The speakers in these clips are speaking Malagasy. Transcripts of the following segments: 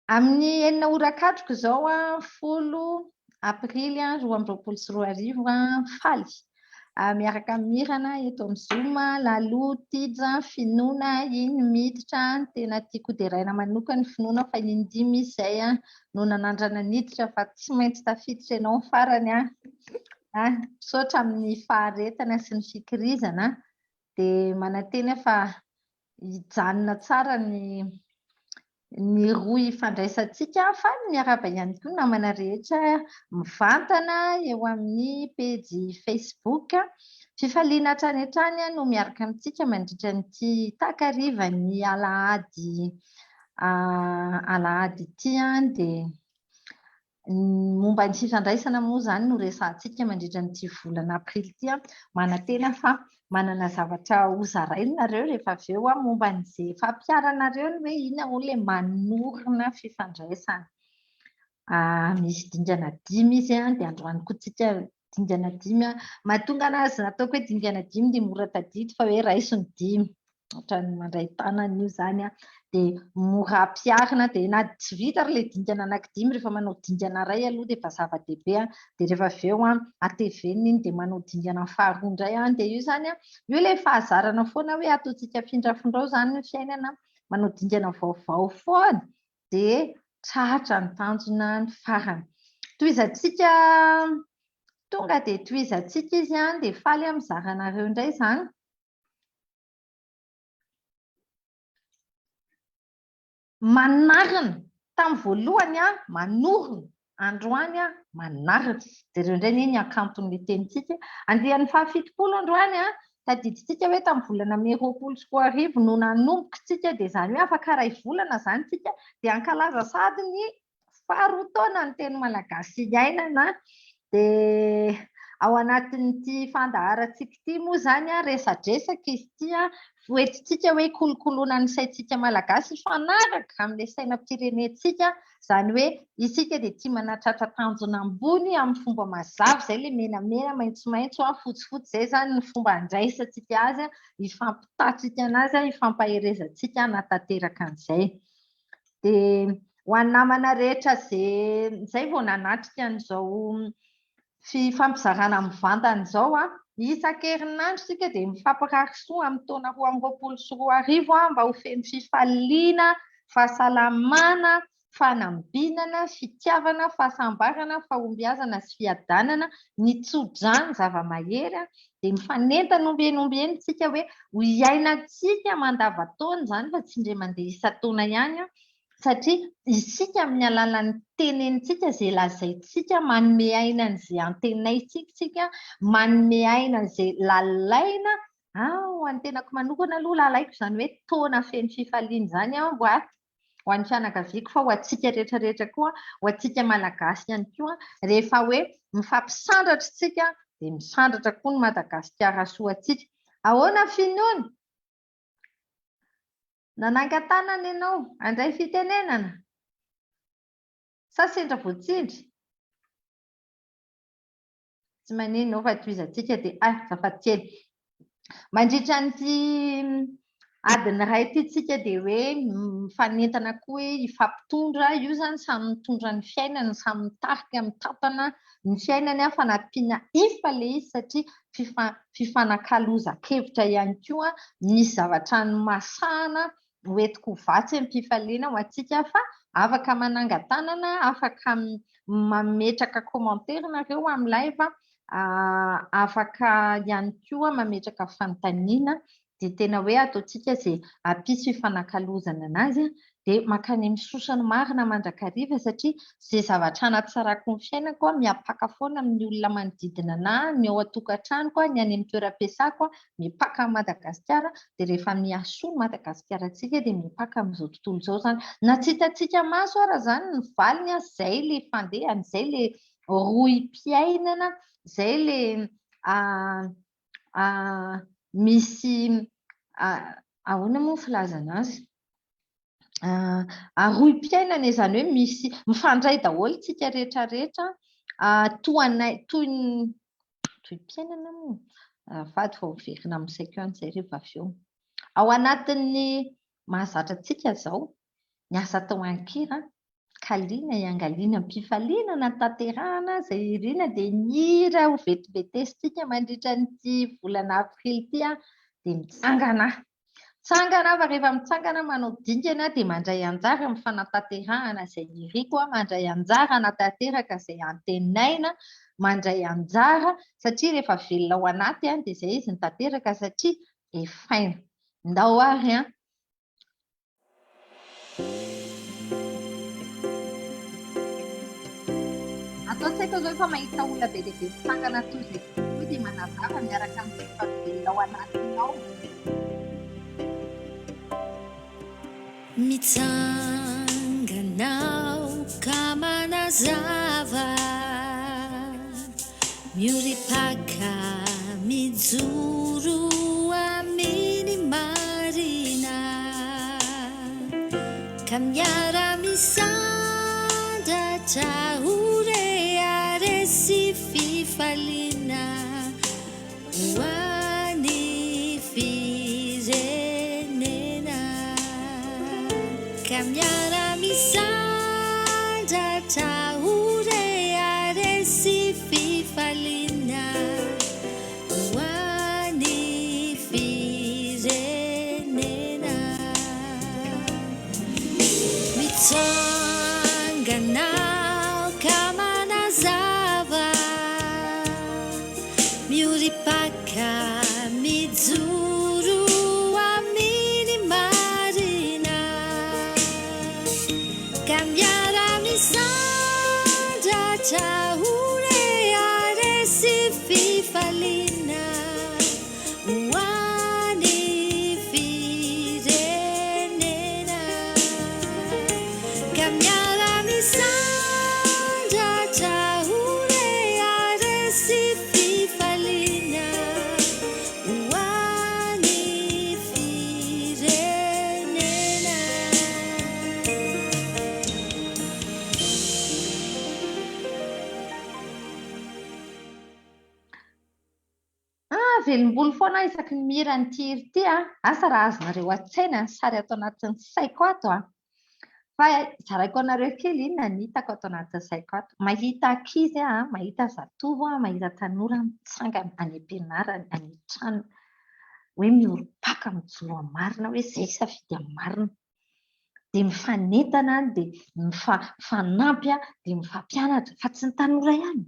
Amin'ny 6 ora katroka izao, 10 aprily 2022, faly miaraka amin'i Mirana eto amin'ny Zoom, Lalou, Tija, Finoana, iny miditra, tena tiako hoderaina manokana ny Finoana fa indimy izy izay no nanandrana niditra fa tsy maintsy tafiditra ianao ny farany. Misaotra amin'ny faharetana sy ny fikirizana, dia manantena fa hijanona tsara ny ny rohy ifandraisantsika, fa miarahaba ihany koa namana rehetra mivantana eo amin'ny pejy Facebook. Fifaliana hatrany hatrany no miaraka amintsika mandritra an'ity takarivan'ny alahady alahady ity, dia ny momba ny fifandraisana moa izany no resahantsika mandritra an'ity volana aprily ity. Manantena fa manana zavatra hozaraina nareo rehefa avy eo momba an'izay fampiharanareo ny hoe inona moa ilay manorina fifandraisana. Misy dingana dimy izy, dia androany koa tsika dingana dimy. Mahatonga anazy nataoko hoe dingana dimy dia mora tadidy fa hoe raiso ny dimy. Ohatran'ny mandray tanana io izany, dia mora ampiharina, dia na tsy vita ary ilay dingana anankidimy, rehefa manao dingana iray aloha dia efa zava-dehibe, dia rehefa avy eo atevenina iny dia manao dingana faharoa indray, dia io izany io ilay fahazarana foana hoe ataontsika afindrafindrao izany ny fiainana, manao dingana vaovao foana dia tratra ny tanjona ny farany. Tohizantsika, tonga dia tohizantsika izy, dia faly aho mizara anareo indray izany. Manarina. Tamin'ny voalohany aho manorina, androany aho manarina. Jereo indray anie ny hakanton'ilay tenintsika. Andiany faha-70 androany, tadidintsika hoe tamin'ny volana mey 2020 no nanomboka isika, dia izany hoe afaka iray volana izany isika dia hankalaza sahady ny faharoa taona ny teny malagasy iainana. Dia ao anatin'ity fandaharantsika ity moa izany, resadresaka izy ity, hoentintsika hoe kolokoloana ny saintsika malagasy hifanaraka amin'ilay sainam-pirenentsika, izany hoe isika dia tia manatratra tanjona ambony amin'ny fomba mazava, izay ilay menamena, maitsomaitso, fotsifotsy, izay izany ny fomba andraisantsika azy, hifampitantsika anazy, hifampaherezantsika hanatanteraka an'izay. Dia ho an'ny namana rehetra izay izay vao nanatrika an'izao fifampizarana mivantana izao, isan-kerinandro isika dia mifampirary soa amin'ny taona 2022 mba ho feno fifaliana, fahasalamana, fanambinana, fitiavana, fahasambarana, fahombiazana sy fiadanana, ny tso-drano zava-mahery, dia mifanentana ombieny ombieny isika hoe ho iainantsika mandavantaona izany fa tsy indray mandeha isan-taona ihany, satria isika amin'ny alalan'ny tenenintsika, izay lazaintsika, manome aina an'izay antenaintsika isika, manome aina an'izay lalaina. Ho an'ny tenako manokana aloha, lalaiko izany hoe taona feno fifaliana izany aho ho an'ny fianakaviako, fa ho antsika rehetra rehetra koa, ho antsika malagasy ihany koa. Rehefa hoe mifampisandratra isika dia misandratra koa ny Madagasikara soa antsika. Ahoana Finoana? Nanangan-tanana ianao, handray fitenenana? Sa sendra voatsindry? Tsy maninona fa tohizantsika dia azafady kely. Mandritra an'ity adiny iray ity tsika dia hoe mifanentana koa hoe hifampitondra. Io izany samy mitondra ny fiainany, samy mitarika, mitantana ny fiainany, fa nampiana ifa ilay izy satria fifanakalozan-kevitra ihany koa, misy zavatra nomasahana hoentiko ho vatsy amim-pifaliana ho antsika, fa afaka manangan-tanana, afaka mametraka commentaire nareo amin'ny live, afaka ihany koa mametraka fanontaniana, dia tena hoe ataontsika izay hampisy fifanakalozana anazy, dia mankany amin'ny sosany marina mandrakariva, satria izay zavatra anatsarako ny fiainako miapaka foana amin'ny olona manodidina anahy, ny ao an-tokantranoko, ny any amin'ny toeram-piasako, mipaka amin'i Madagasikara, dia rehefa mihasoa ny Madagasikara-ntsika dia mipaka amin'izao tontolo izao izany. Na tsy hitantsika maso ara izany ny valiny, izay ilay fandehany, izay ilay rohim-piainana, izay ilay misy ahoana moa ny filazana azy? Rohim-piainana izany hoe misy mifandray daholo isika rehetra rehetra, tohanay toy ny tohim-piainana moa, azafady fa hoverina amin'ny saiko ihany izay rehefa avy eo. Ao anatin'ny mahazatra antsika izao, ny asa atao an-kira. Kaliana iangaliana am-pifaliana anatanterahana izay irina dia ny hira ho vetivetesintsika mandritra an'ity volana aprily ity dia mitsangana. Mitsangana fa rehefa mitsangana manao dingana dia mandray anjara amin'ny fanatanterahana izay iriko, mandray anjara hanatanteraka izay antenaina, mandray anjara satria rehefa velona ao anaty dia izay izy no tanteraka satria efaina. Ndao ary an! Ato an-tsaiko izao efa mahita olona be dia be mitsangana toy izay koa dia manazava miaraka amin'ny efa velona ao anatiny ao. Mitsangana aho ka manazava, miorim-paka mijoro amin'ny marina, ka miara-misandratra ho rehareha sy fifaliana ho an'ny firenena, ka miara-misandratra ho rehareha sy fifaliana. Ho an'ny firenena. Mitsangana aho ka manazava, miorim-paka mijoro amin'ny marina, ka miara-misandratra ho rehareha sy fifaliana ho an'ny firenena. Ka miara-misandratra ho rehareha sy fifaliana ho an'ny firenena. Ah, velom-bolo foana aho isaky ny mihira an'ity hira ity an. Asa raha azonareo an-tsaina ny sary ato anatin'ny saiko ato an. Fa zaraiko anareo kely inona ny hitako ato anatin'ny saiko ato. Mahita ankizy aho, mahita zatovo aho, mahita tanora mitsangana any am-pianarana, any an-trano. Hoe miorim-paka, mijoro amin'ny marina hoe izay safidy amin'ny marina. Dia mifanentana, dia mifanampy, dia mifampianatra. Fa tsy ny tanora ihany.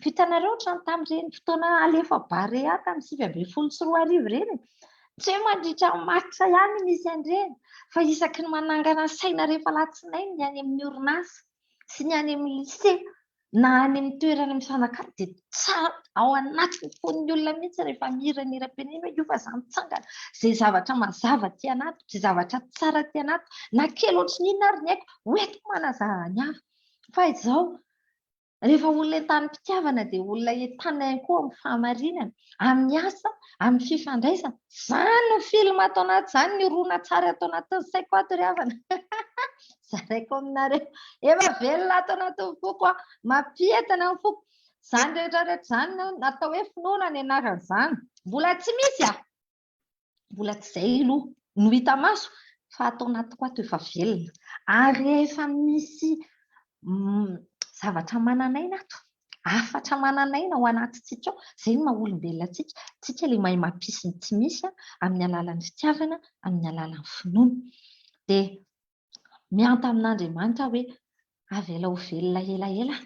Hitanareo ohatran'ny tamin'ireny fotoana alefa Barea tamin'ny 2019 ireny e. Tsy hoe mandritra ny match ihany no misy an'ireny fa isaky ny manangana saina rehefa alatsinainy ny any amin'ny orinasa sy ny any amin'ny lycée na any amin'ny toerana mifanakalo dia tsara ao anatin'ny fon'ny olona mihitsy rehefa mihira ny hiram-pirenena hoe io fa za mitsangana. Izay zavatra mazava aty anatiko, izay zavatra tsara aty anatiko, na kely ohatry ny inona ary ny aiko, hoentiko manazava ny hafa. Fa izao, Rehefa olona entanim-pitiavana dia olona entanina ihany koa amin'ny fahamarinana, amin'ny asa, amin'ny fifandraisana. Izany no film ato anaty, izany ny horonantsary ato anatin'ny saiko ato ry havana. Zaraiko aminareo. Efa velona ato anatin'ny foko aho, mampientana ny foko. Izany rehetra rehetra izany no natao hoe finoana ny anaran'izany. Mbola tsy misy ah! Mbola tsy izay aloha no hita maso fa ato anatiko ato efa velona. Ary rehefa misy zavatra manan'aina ato, hafatra manan'aina ao anatintsika ao, izay no maha olombelona antsika. Tsika ilay mahay mampisy ny tsy misy amin'ny alalan'ny fitiavana, amin'ny alalan'ny finoana. Dia mihanta amin'Andriamanitra aho hoe avela ho velona elaela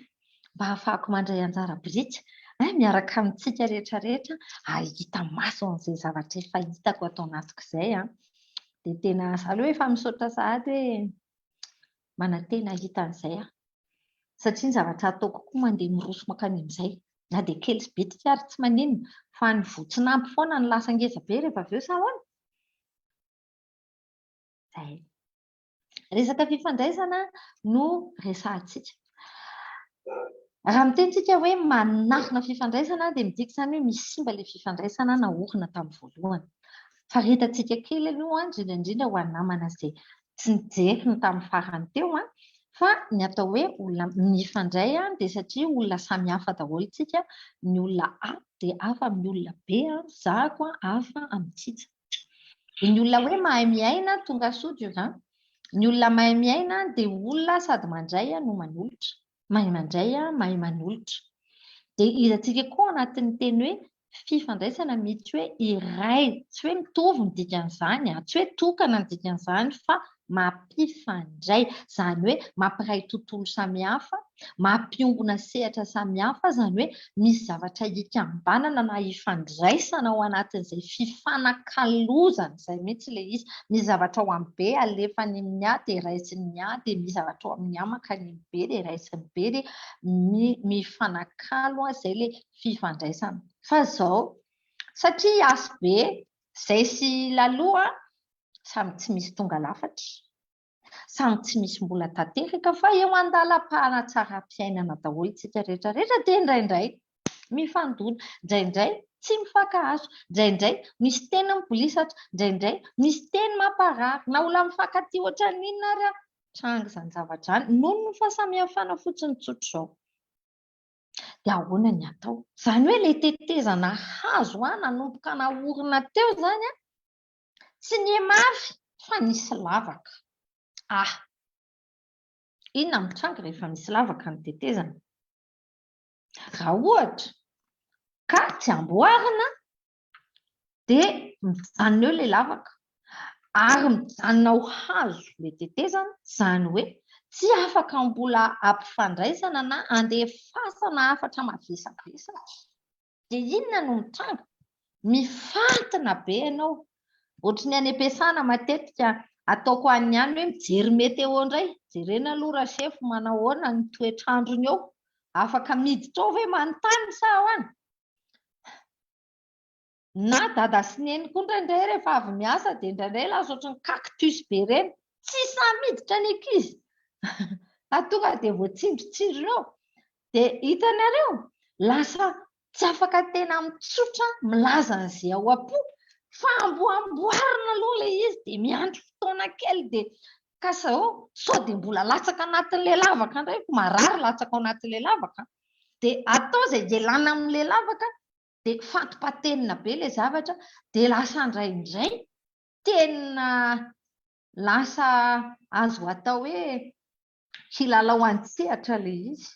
mba hahafahako mandray anjara biriky miaraka amintsika rehetra rehetra hahita maso an'izay zavatra efa hitako ato anatiko izay an. Dia tena za aloha efa misaotra sahady hoe manantena hahita an'izay aho. Satria ny zavatra ataoko koa mandeha miroso mankany amin'izay. Na dia kely sy bitika ary tsy maninona fa ny voa tsy nampy foana no lasa ngeza be rehefa avy eo sa ahoana? Izay. Resaka fifandraisana no resahantsika. Raha miteny tsika hoe manarina fifandraisana dia midika izany hoe misy simba ilay fifandraisana naorina tamin'ny voalohany. Faritantsika kely aloha, indrindra indrindra ho an'ny namana izay tsy nijery ny tamin'ny farany teo, fa ny atao hoe olona mifandray dia satria olona samy hafa daholo tsika, ny olona A dia hafa amin'ny olona B, zahako hafa amin'ny tsitsa. Dia ny olona hoe mahay miaina, tonga soa Durand. Ny olona mahay miaina dia olona sady mandray no manolotra. Mahay mandray, mahay manolotra. Dia hitantsika koa ao anatin'ny teny hoe fifandraisana mihitsy hoe iray, tsy hoe mitovy ny dikan'izany, tsy hoe tokana ny dikan'izany fa mampifandray, izany hoe mampiray tontolo samihafa, mampiombona sehatra samihafa, izany hoe misy zavatra ikambanana na ifandraisana ao anatin'izay fifanakalozana izay mihitsy ilay izy. Misy zavatra ao amin'ny B alefany amin'ny A dia raisin'ny A, dia misy zavatra ao amin'ny A mankany amin'ny B dia raisin'ny B, dia mifanakalo izay ilay fifandraisana. Fa izao, satria A sy B, izay sy Laloha samy tsy misy tonga lafatra, samy tsy misy mbola tanteraka fa eo an-dalam-pahanatsaram-piainana daholo isika rehetra rehetra dia indraindray mifandona, indraindray tsy mifankahazo, indraindray misy teny mibolisatra, indraindray misy teny mamparary, na olona mifankatia ohatran'ny inona ary tranga izany zavatra izany noho ny fahasamihafana fotsiny tsotra izao. Dia ahoana ny atao? Izany hoe ilay tetezana hazo nanomboka naorina teo izany an, Tsy nihamafy fa nisy lavaka. Ah! Inona no mitranga rehefa misy lavaka ny tetezana? Raha ohatra ka tsy amboarina dia mijanona eo ilay lavaka ary mijanona ho hazo ilay tetezana, izany hoe tsy afaka mbola ampifandraisana na andefasana hafatra mavesabesatra. Dia inona no mitranga? Mifantina be ianao. Ohatry ny any am-piasana matetika ataoko any ihany hoe mijery météo indray. Jerena aloha rasefo manao ahoana ny toetr'androny eo. Afaka miditra ao ve manontany sa ahoana? Na dada sy neny koa indraindray rehefa avy miasa dia indraindray lasa ohatry ny cactus be ireny. Tsy sahy miditra ny ankizy. Fa tonga dia voatsindritsindrina eo. Dia hitanareo, lasa tsy afaka tena mitsotra milaza an'izay ao am-po fa amboamboarina aloha ilay izy dia miandry fotoana kely dia ka sao sao dia mbola latsaka anatin'ilay lavaka indray ko marary latsaka ao anatin'ilay lavaka dia atao izay hialana amin'ilay lavaka dia fatipatenina be ilay zavatra dia lasa indraindray tena lasa azo atao hoe kilalao an-tsehatra ilay izy.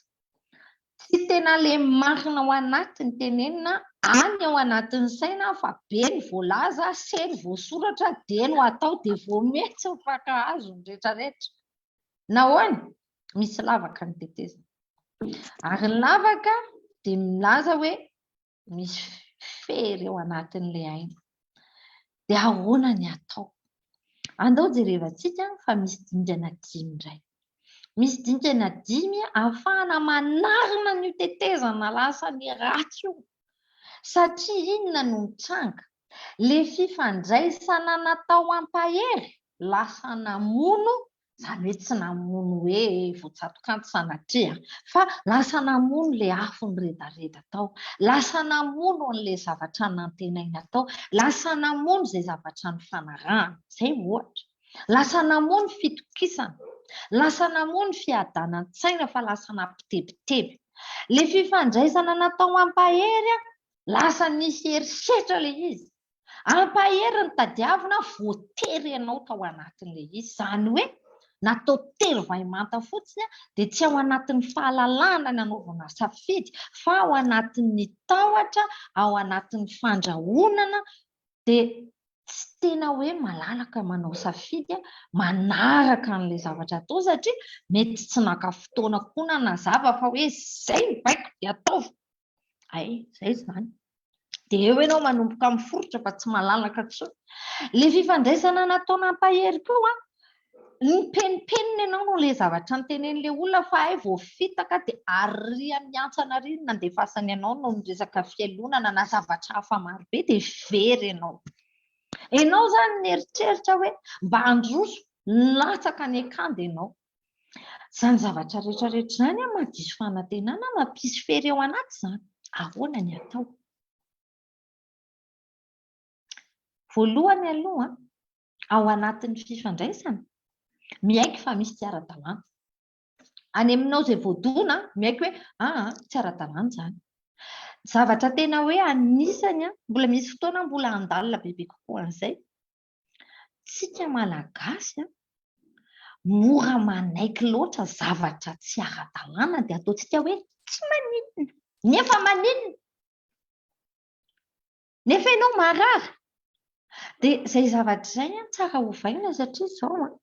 Tsy tena ilay marina ao anaty ny tenenina, any ao anatin'ny saina fa be ny voalaza, se ny voasoratra, dia no atao dia vao mety tsy mifankahazo ny rehetrarehetra. Nahoana? Misy lavaka ny tetezana. Ary ny lavaka dia milaza hoe misy fery ao anatin'ilay aina. Dia ahoana ny atao? Andao jerevantsika fa misy dingana dimy indray. Misy dingana dimy ahafahana manarina an'io tetezana lasa ny ratsy io. Satria inona no mitranga? Ilay fifandraisana natao hampahery lasa namono izany hoe tsy namono hoe voatsatokanto sanatria fa lasa namono ilay afo niredareda tao, lasa namono an'ilay zavatra nantenaina tao, lasa namono izay zavatra nifanarahana, izay ohatra. Lasa namono fitokisana, lasa namono fiadanan-tsaina fa lasa nampitebiteby. Ilay fifandraisana natao hampahery, lasa nisy herisetra ilay izy. Hampahery ny tadiavina, voatery ianao tao anatin'ilay izy. Izany hoe natao tery vay manta fotsiny dia tsy ao anatin'ny fahalalahana nanaovana safidy fa ao anatin'ny tahotra, ao anatin'ny fandrahonana dia tsy tena hoe malalaka manao safidy manaraka an'ilay zavatra atao satria mety tsy naka fotoana koa nanazava fa hoe izay ny baiko dia ataovy. Hay, izay izany. Dia eo ianao manomboka miforitra fa tsy malalaka intsony. Ilay fifandraisana natao nampahery koa, nipenimpenina ianao noho ilay zavatra notenenin'ilay olona fa hay voafitaka dia ary amin'ny hantsana ary no nandefasany anao noho ny resaka fialonana na zavatra hafa marobe dia very ianao. Ianao izany nieritreritra hoe mba handroso, nilatsaka any an-kanda ianao. Izany zavatra rehetra rehetra izany an, mahadiso fanantenana, mampisy fery ao anaty izany. Ahoana ny atao? Voalohany aloha, ao anatin'ny fifandraisana, miaiky fa misy tsy ara-dalàna. Any aminao izay voadona, miaiky hoe aa, tsy ara-dalàna izany. Zavatra tena hoe anisany, mbola misy fotoana mbola handalina bebe kokoa an'izay, Tsika Malagasy an, mora manaiky loatra zavatra tsy ara-dalàna dia ataontsika hoe tsy maninona. Nefa maninona? Nefa ianao marary. Dia izay zavatra izay an, tsara ovaina satria izao an,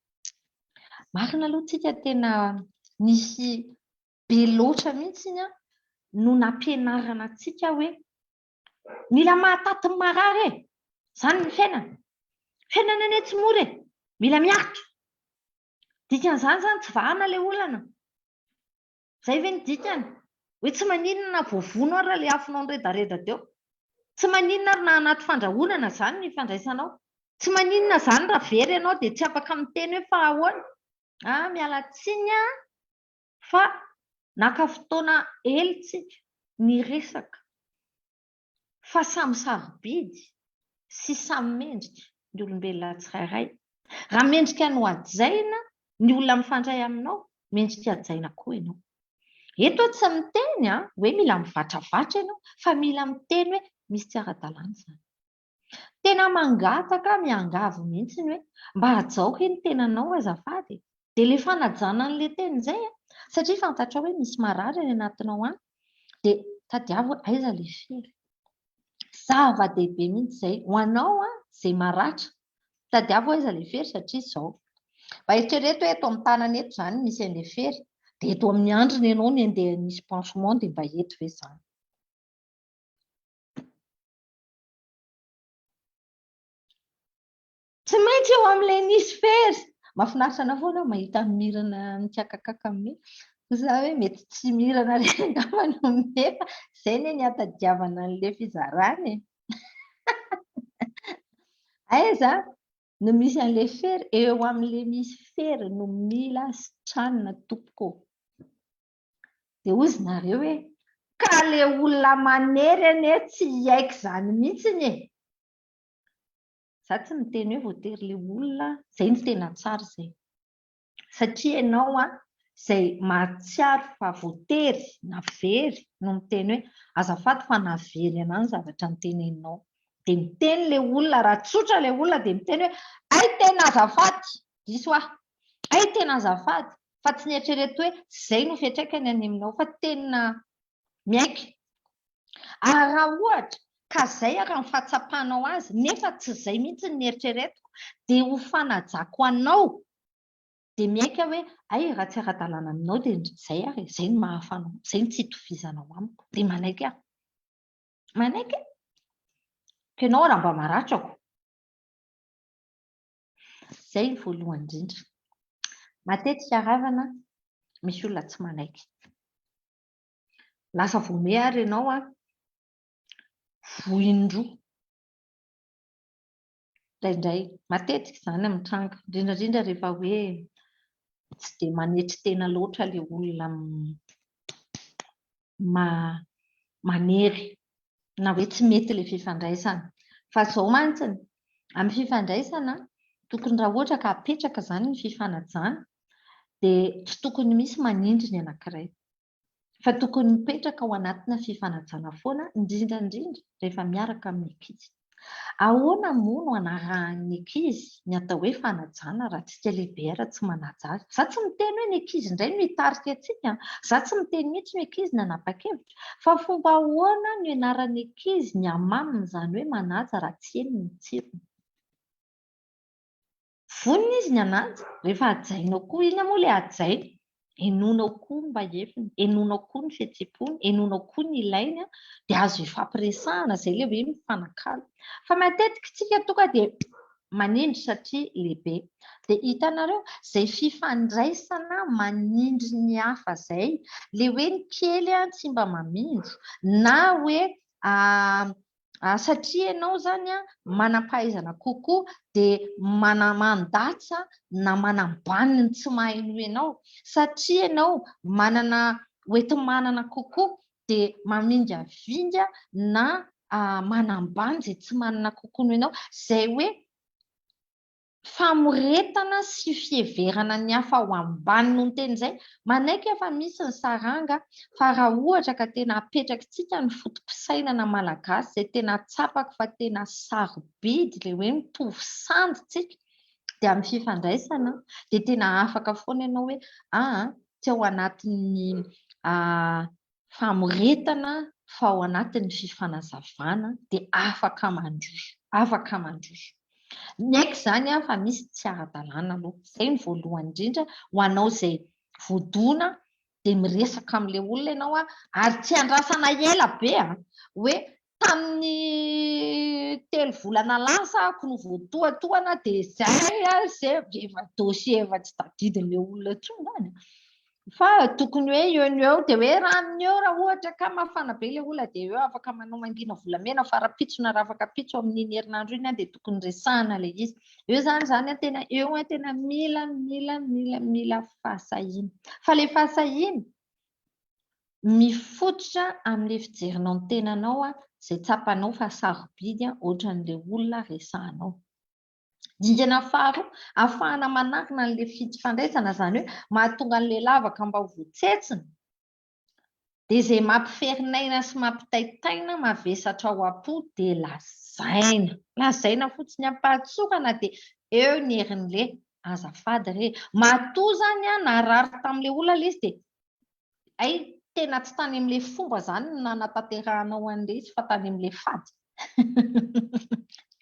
marina aloha tsika tena nisy be loatra mihitsy an, no nampianarana antsika hoe mila mahataty ny marary e! Izany ny fiainana. Fiainana anie tsy mora e! Mila miaritra. Dikan'izany izany tsy vahana ilay olana. Izay ve ny dikany? Hoe tsy maninona na voavono ary ilay afonao niredareda teo? Tsy maninona ary na anaty fandrahonana izany ny ifandraisanao? Tsy maninona izany raha very ianao dia tsy afaka miteny hoe fa ahoana? Ah, miala tsiny aho fa naka fotoana ela tsika niresaka fa samy sarobidy sy samy mendrika ny olombelona tsirairay. Raha mendrika ny ho hajaina ny olona mifandray aminao, mendrika hajaina koa ianao. Eto aho tsy miteny hoe mila mivatravatra ianao, fa mila miteny hoe misy tsy ara-dalàna izany. Tena mangataka, miangavy mihitsy ny hoe mba hajao re ny tenanao azafady e. Dia ilay fanajana an'ilay teny izay, satria fantatrao hoe misy marary any anatinao any, dia tadiavo hoe aiza ilay fery. Zava-dehibe mihitsy izay ho anao izay maratra. Tadiavo aiza ilay fery satria izao. Mba eritrereto hoe eto amin'ny tanana eto izany misy an'ilay fery, dia eto amin'ny handrina ianao no andeha hanisy pansement dia mba eto ve izany? Tsy maintsy eo amin'ilay nisy fery. Mahafinaritra anao foana aho mahita an'i Mirana mikakakaka amin'ny za hoe mety tsy Mirana re angamba no nefa izay anie ny hatadiavana an'ilay fizarana e. Aiza no misy an'ilay fery? Eo amin'ilay misy fery no mila sitranina tompoko. Dia hozy nareo hoe ka le olona manery anie tsy hiaiky izany mihitsiny e. Za tsy miteny hoe voatery le olona, zay no tena tsara izay. Satria ianao an, izay mahatsiaro fa voatery na very no miteny hoe azafady fa nahavery anah ny zavatra noteneninao. Dia miteny le olona, raha tsotra le olona dia miteny hoe hay tena azafady, diso aho, hay tena azafady fa tsy nieritrereto hoe izay no fiantraikany any aminao fa tena miaiky. Ary raha ohatra ka izay ary ny fahatsapanao azy nefa tsy izay mihitsy ny nieritreretiko dia ho fanajako anao dia miaiky aho hoe hay raha tsy ara-dalàna aminao dia izay ary e, izay no mahafa anao, izay no tsy itovizanao amiko. Dia manaiky aho. Manaiky aho. Ka ianao raha mba maratrako. Izay ny voalohany indrindra. Matetika ravana misy olona tsy manaiky. Lasa voame ary ianao an, voin-droa. Indraindray, matetika izany mitranga, indrindra indrindra rehefa hoe tsy dia manetry tena loatra ilay olona manery na hoe tsy mety ilay fifandraisana. Fa izao mantsy, amin'ny fifandraisana, tokony raha ohatra ka apetraka izany ny fifanajana dia tsy tokony misy manindry ny anankiray. Fa tokony mipetraka ao anatina fifanajana foana, indrindra indrindra rehefa miaraka amin'ny ankizy. Ahoana moa no hanarahan'ny ankizy ny atao hoe fanajana raha tsika lehibe ary tsy manaja azy? Za tsy miteny hoe ny ankizy indray no hitarika antsika, za tsy miteny mihitsy ny ankizy no hanapa-kevitra, fa fomba ahoana no ianaran'ny ankizy ny hamaminy izany hoe manaja raha tsy heno ny tsirony? Vonona izy ny hanaja, rehefa hajainao koa, inona moa ilay hajaina? Henoinao koa ny mba heviny, henoinao koa ny fihetseham-pony, henoinao koa ny ilainy, dia azo ifampiresahana, izay ilay hoe mifanakalo. Fa matetika isika tonga dia manindry satria lehibe. Dia hitanareo, izay fifandraisana manindry ny hafa izay, ilay hoe ny kely tsy mba mamindro, na hoe Satria ianao izany manam-pahaizana kokoa dia mandatsa na manambany ny tsy mahay noho ianao. Satria ianao manana hoenti-manana kokoa dia mamingavinga na manambany izay tsy manana kokoa noho ianao. Izay hoe famoretana sy fiheverana ny hafa ho ambany noho ny tena izay. Manaiky aho fa misy ny saranga fa raha ohatra ka tena apetrakitsika ny foto-pisainana malagasy izay tena tsapako fa tena sarobidy ilay hoe mitovy sandy tsika. Dia amin'ny fifandraisana dia tena afaka foana ianao hoe aa tsy ao anatin'ny famoretana fa ao anatin'ny fifanazavana dia afaka mandroso, afaka mandroso. Miaiky izany aho fa misy tsy ara-dalàna aloha. Izay no voalohany indrindra ho anao izay voadona dia miresaka amin'ilay olona ianao ary tsy andrasana ela be hoe tamin'ny telo volana lasa ako no voatohatohana dia izay izay efa dossier efa tsy tadidin'ilay olona intsony izany. Fa tokony hoe eo no eo dia hoe raha amin'ny eo raha ohatra ka mafana be ilay olona dia eo afaka manao mangina volamena fa rahampitso na rahafakampitso amin'iny herinandro iny dia tokony resahana ilay izy. Eo izany izany tena eo tena mila mila mila mila fahasahiana. Fa ilay fahasahiana mifototra amin'ilay fijerinao ny tenanao izay tsapanao fa sarobidy ohatran'ilay olona resahanao. Dingana faharoa, ahafahana manarina an'ilay fifandraisana, izany hoe mahatonga an'ilay lavaka mba ho voatsetsina, dia izay mampiferin'aina sy mampitaitaina, mavesatra ao am-po dia lazaina. Lazaina fotsiny am-pahatsorana dia eo ny herin'ilay azafady re. Matoa izany narary tamin'ilay olona ilay izy dia hay tena tsy tany amin'ilay fomba izany no nanatanterahanao an'ilay izy fa tany amin'ilay fady.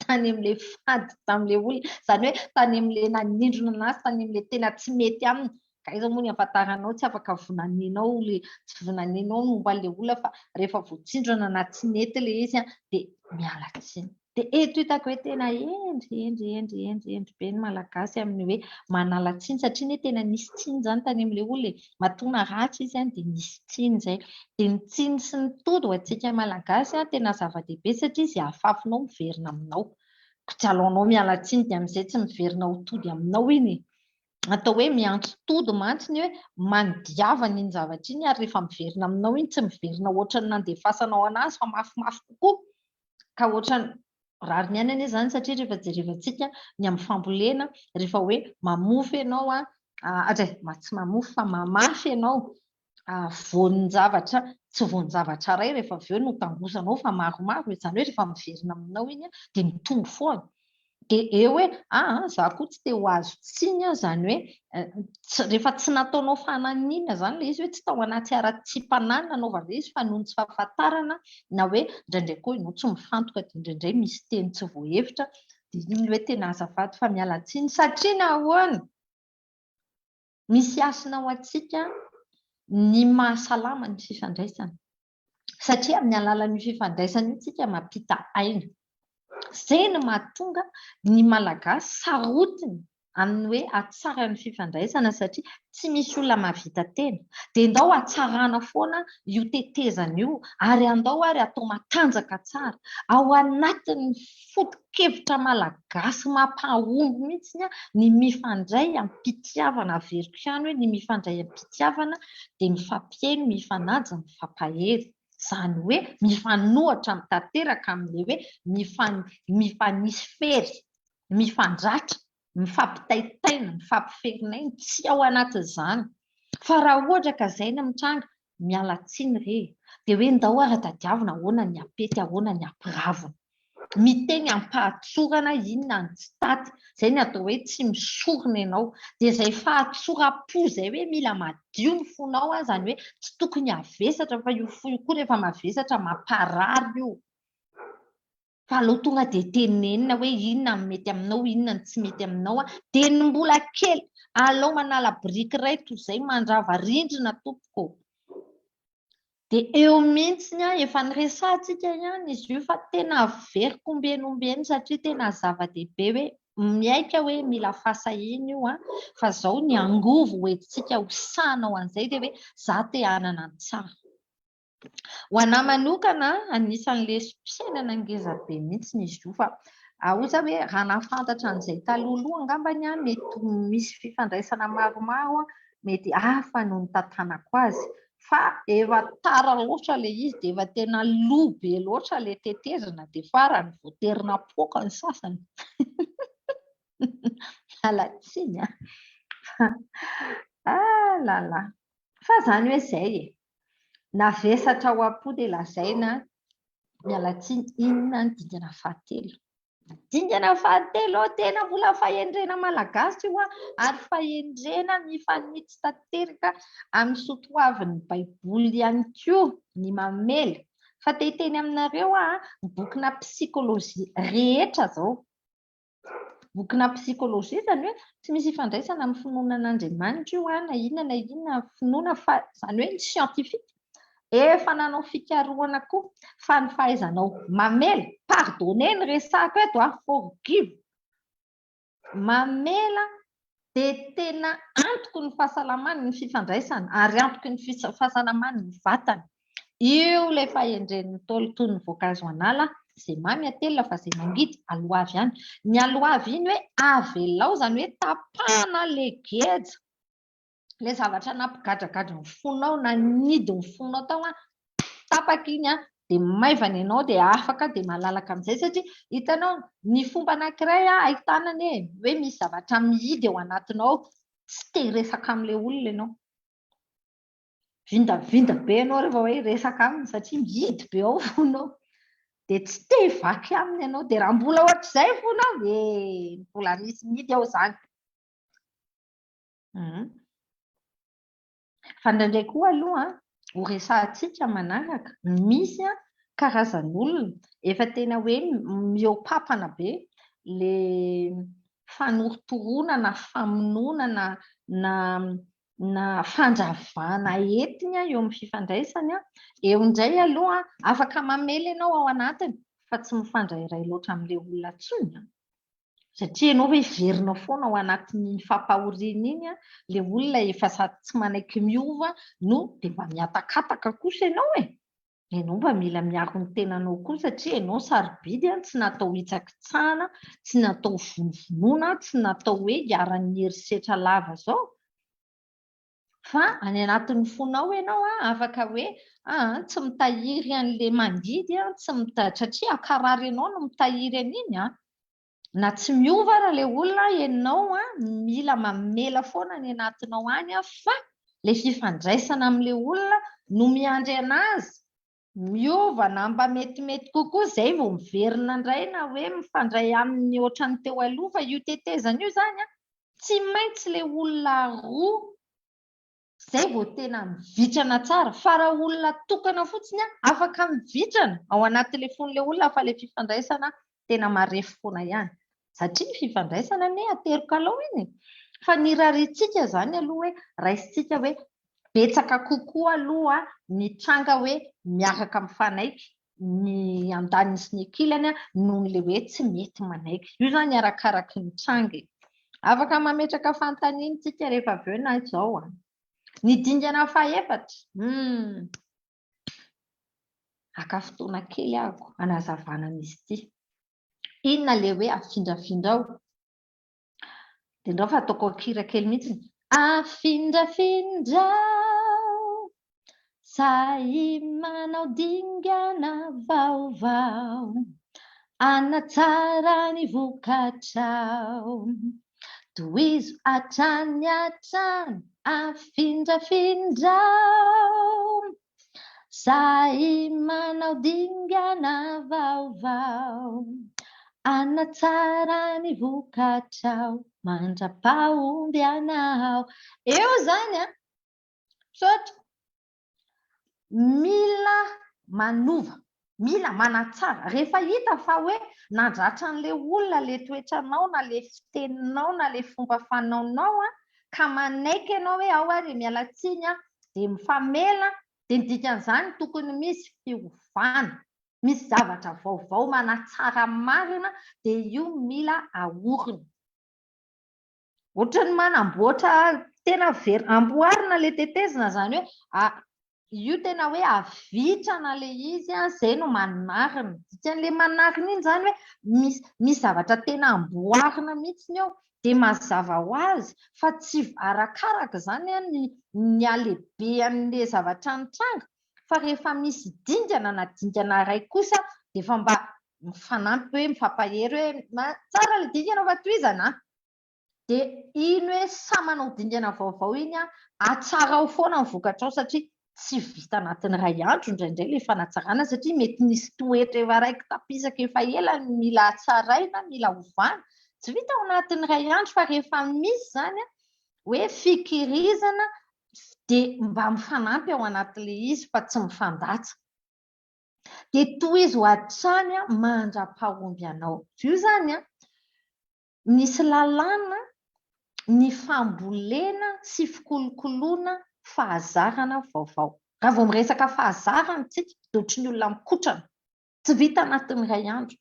Tany amin'ilay fady tamin'ilay olona. Izany hoe tany amin'ilay nanindrona anazy, tany amin'ilay tena tsy mety aminy. Ka aiza moa ny ahafantaranao, tsy afaka vonaninao ilay, tsy vonaninao ny momba an'ilay olona fa rehefa voatsindrona na tsy nety ilay izy dia miala tsiny. Dia eto hitako hoe tena hendry, hendry, hendry, hendry, hendry be ny Malagasy amin'ny hoe manala tsiny satria anie tena nisy tsiny izany tany amin'ilay olona e. Matoa naratra izy dia nisy tsiny izay. Dia ny tsiny sy ny tody ho antsika Malagasy tena zava-dehibe satria izay afafinao miverina aminao. Koa tsy aleonao miala tsiny dia amin'izay tsy miverina ho tody aminao iny e. Atao hoe miantso tody mantsy ny hoe manodiavana iny zavatra iny ary rehefa miverina aminao iny tsy miverina ohatran'ny nandefasanao an'azy fa mafimafy kokoa. Ka ohatran'ny rariny ihany anie izany satria rehefa jerevantsika ny amin'ny fambolena, rehefa hoe mamofy ianao an, adray, tsy mamofy fa mamafy ianao voan-javatra, tsy voan-javatra iray rehefa avy eo no tangozanao fa maromaro, izany hoe rehefa miverina aminao iny dia mitombo foana. Dia eo hoe aa za koa tsy te ho azo tsiny aho, izany hoe rehefa tsy nataonao fananina izany ilay izy hoe tsy tao anaty haratsiam-panahy no nanaovana ilay izy fa noho ny tsy fahafantarana na hoe indraindray koa ianao tsy mifantoka dia indraindray misy teny tsy voahevitra dia iny hoe tena azafady fa miala tsiny satria nahoana? Misy hasina ho antsika ny mahasalama ny fifandraisana. Satria amin'ny alalan'io fifandraisana io tsika mampita aina. Izay no mahatonga ny Malagasy sarotiny amin'ny hoe hatsara ny fifandraisana satria tsy misy olona mahavita tena. Dia ndao hatsarana foana io tetezana io ary andao ary atao matanjaka tsara. Ao anatin'ny foto-kevitra malagasy mampahomby mihitsy ny mifandray am-pitiavana, averiko ihany hoe ny mifandray am-pitiavana dia mifampihaino, mifanaja, mifampahery. Izany hoe mifanohatra tanteraka amin'ilay hoe mifanisy fery, mifandratra, mifampitaitaina, mifampiferin'aina, tsy ao anatin'izany. Fa raha ohatra ka izay no mitranga, miala tsiny re e! Dia hoe ndao ary tadiavina ahoana ny hampety, ahoana ny hampiravina. Miteny am-pahatsorana inona ny tsy taty, izay ny atao hoe tsy misorona ianao. Dia izay fahatsoram-po izay hoe mila madio ny fonao, izany hoe tsy tokony havesatra fa io fo io koa rehefa mavesatra mamparary io. Fa aleo tonga dia tenenina hoe inona ny mety aminao, inona ny tsy mety aminao. Dia ny mbola kely, aleo manala biriky iray toy izay mandrava rindrina tompoko. Dia eo mihitsy efa niresahantsika ihany izy io fa tena averiko ombieny ombieny satria tena zava-dehibe hoe miaika hoe mila fahasahiana io an, fa izao ny angovo hoentintsika ho sahanao an'izay dia hoe za te hanana ny tsara. Ho anà manokana, anisan'ny lesom-piainana ngeza be mihitsy izy io fa hoy za hoe raha nahafantatra an'izay talohaloha angambany aho mety ho misy fifandraisana maromaro mety hafa no nitantanako azy fa efa tara loatra ilay izy dia efa tena lo be loatra ilay tetezana dia farany voatery napoaka ny sasany. Miala tsiny an! Ah là là! Fa izany hoe izay e! Navesatra ao am-po dia lazaina miala tsiny inona ny dingana fahatelo. Dingana fahatelo, tena mbola fahendrena malagasy io ary fahendrena mifanitsy tanteraka amin'ny soatoavin'ny Baiboly ihany koa ny mamela. Fa te hiteny aminareo aho, ny bokina psikologie rehetra izao, bokina psikologie izany hoe tsy misy ifandraisana amin'ny finoana an'Andriamanitra io na inona na inona finoana fa izany hoe ny scientifique efa nanao fikarohana koa fa ny fahaizanao mamela, pardonner ny resahako eto a, forgive, mamela dia tena antoky ny fahasalamany ny fifandraisana ary antoky ny fahasalamany ny vatana. Io ilay fahendren'ny Ntaolo toy ny voankazo an'ala, izay mamy atelina fa izay mangidy aloavy ihany. Ny aloavy iny hoe avelao, izany hoe tapahana ilay geja, ilay zavatra nampigadragadra ny fonao, nanidy ny fonao tao, tapaka iny dia maivana ianao dia afaka dia malalaka amin'izay satria hitanao ny fomba anankiray ahitana anie hoe misy zavatra mihidy ao anatinao, tsy te hiresaka amin'ilay olona ianao. Vindavinda be ianao rehefa hoe hiresaka aminy satria mihidy be ao fonao. Dia tsy te hivaky aminy ianao. Dia raha mbola ohatr'izay fonao, eh, mbola misy mihidy ao izany. Fa indraindray koa aloha, ho resahantsika manaraka, misy karazan'olona efa tena hoe mihoa-papana be ilay fanorotoroana na famonoana na na na fandravana entiny eo amin'ny fifandraisany. Eo indray aloha afaka mamely ianao ao anatiny fa tsy mifandrairay loatra amin'ilay olona intsony. Satria ianao ve hiverina foana ao anatin'iny fampahoriana iny an, ilay olona efa sady tsy manaiky miova no dia mba mihatakataka kosa ianao e! Ianao mba mila miaro ny tenanao koa satria ianao sarobidy an, tsy natao hitsakitsahana, tsy natao vonovonoina, tsy natao hoe hiharan'ny herisetra lava izao. Fa any anatin'ny fonao ianao an, afaka hoe aa tsy mitahiry an'ilay mangidy an, tsy mita- satria hankarary anao no mitahiry an'iny an. Na tsy miova ara ilay olona ianao an, mila mamela foana any anatinao any an, fa ilay fifandraisana amin'ilay olona no miandry an'azy miova na mba metimety kokoa izay vao miverina indray na hoe mifandray aminy ohatran'ny teo aloha fa io tetezana io izany an, tsy maintsy ilay olona roa izay vao tena mivitrana tsara fa raha olona tokana fotsiny an, afaka mivitrana ao anatin'ilay fon'ilay olona fa ilay fifandraisana tena marefo foana ihany satria ny fifandraisana anie ateriko alao iny e. Fa ny irariantsika izany aloha hoe raisintsika hoe betsaka kokoa aloha ny tranga hoe miaraka mifanaiky ny andaniny sy ny ankilany noho ilay hoe tsy mety manaiky. Io izany arakaraky ny tranga e. Afaka mametraka fanontaniana isika rehefa avy eo na izao an. Ny dingana fahefatra, hmm. Haka fotoana kely aho hanazavana an'izy ity. Inona ilay hoe afindrafindrao? Dia ndao fa ataoko an-kira kely mihitsy. Afindrafindrao, sahy manao dingana vaovao, hanatsara ny vokatrao. Tohizo hatrany hatrany, afindrafindrao, Sahy manao dingana vaovao, hanatsara ny vokatrao mandra-pahomby anao. Eo izany an! Misaotra. Mila manova, mila manatsara. Rehefa hita fa hoe nandratra an'ilay olona ilay toetranao na ilay fiteninao na ilay fomba fanaonao an, ka manaiky ianao hoe ao ary miala tsiny aho, dia mifamela, dia ny dikan'izany tokony misy fiovana, misy zavatra vaovao manatsara marina, dia io mila aorina. Ohatran'ny manamboatra tena very, amboarina ilay tetezana izany hoe io tena hoe avitrana ilay izy an, izay no manarina. Dikan'ilay manarina iny izany hoe misy misy zavatra tena amboarina mihitsy eo, dia mazava ho azy fa tsy arakaraka izany an ny ny halehibehan'ilay zavatra nitranga fa rehefa misy dingana na dingana iray kosa dia efa mba mifanampy hoe mifampahery hoe tsara ilay dingana fa tohizana an! Dia iny hoe samy manao dingana vaovao iny an, atsarao foana ny vokatrao satria. Tsy vita anatin'ny iray andro indraindray ilay fanatsarana satria mety misy toetra efa raiki-tapisaka efa ela no mila hatsaraina, mila ovana. Tsy vita ao anatin'ny iray andro fa rehefa misy izany hoe fikirizana dia mba mifanampy ao anatin'ilay izy fa tsy mifandatsa. Dia tohizo hatrany mandra-pahomby anao. Io izany misy lalàna ny fambolena sy fikolokoloana fahazarana vaovao. Raha vao miresaka fahazarana isika dia ohatry ny olona mikotrana. Tsy vita anatin'ny iray andro.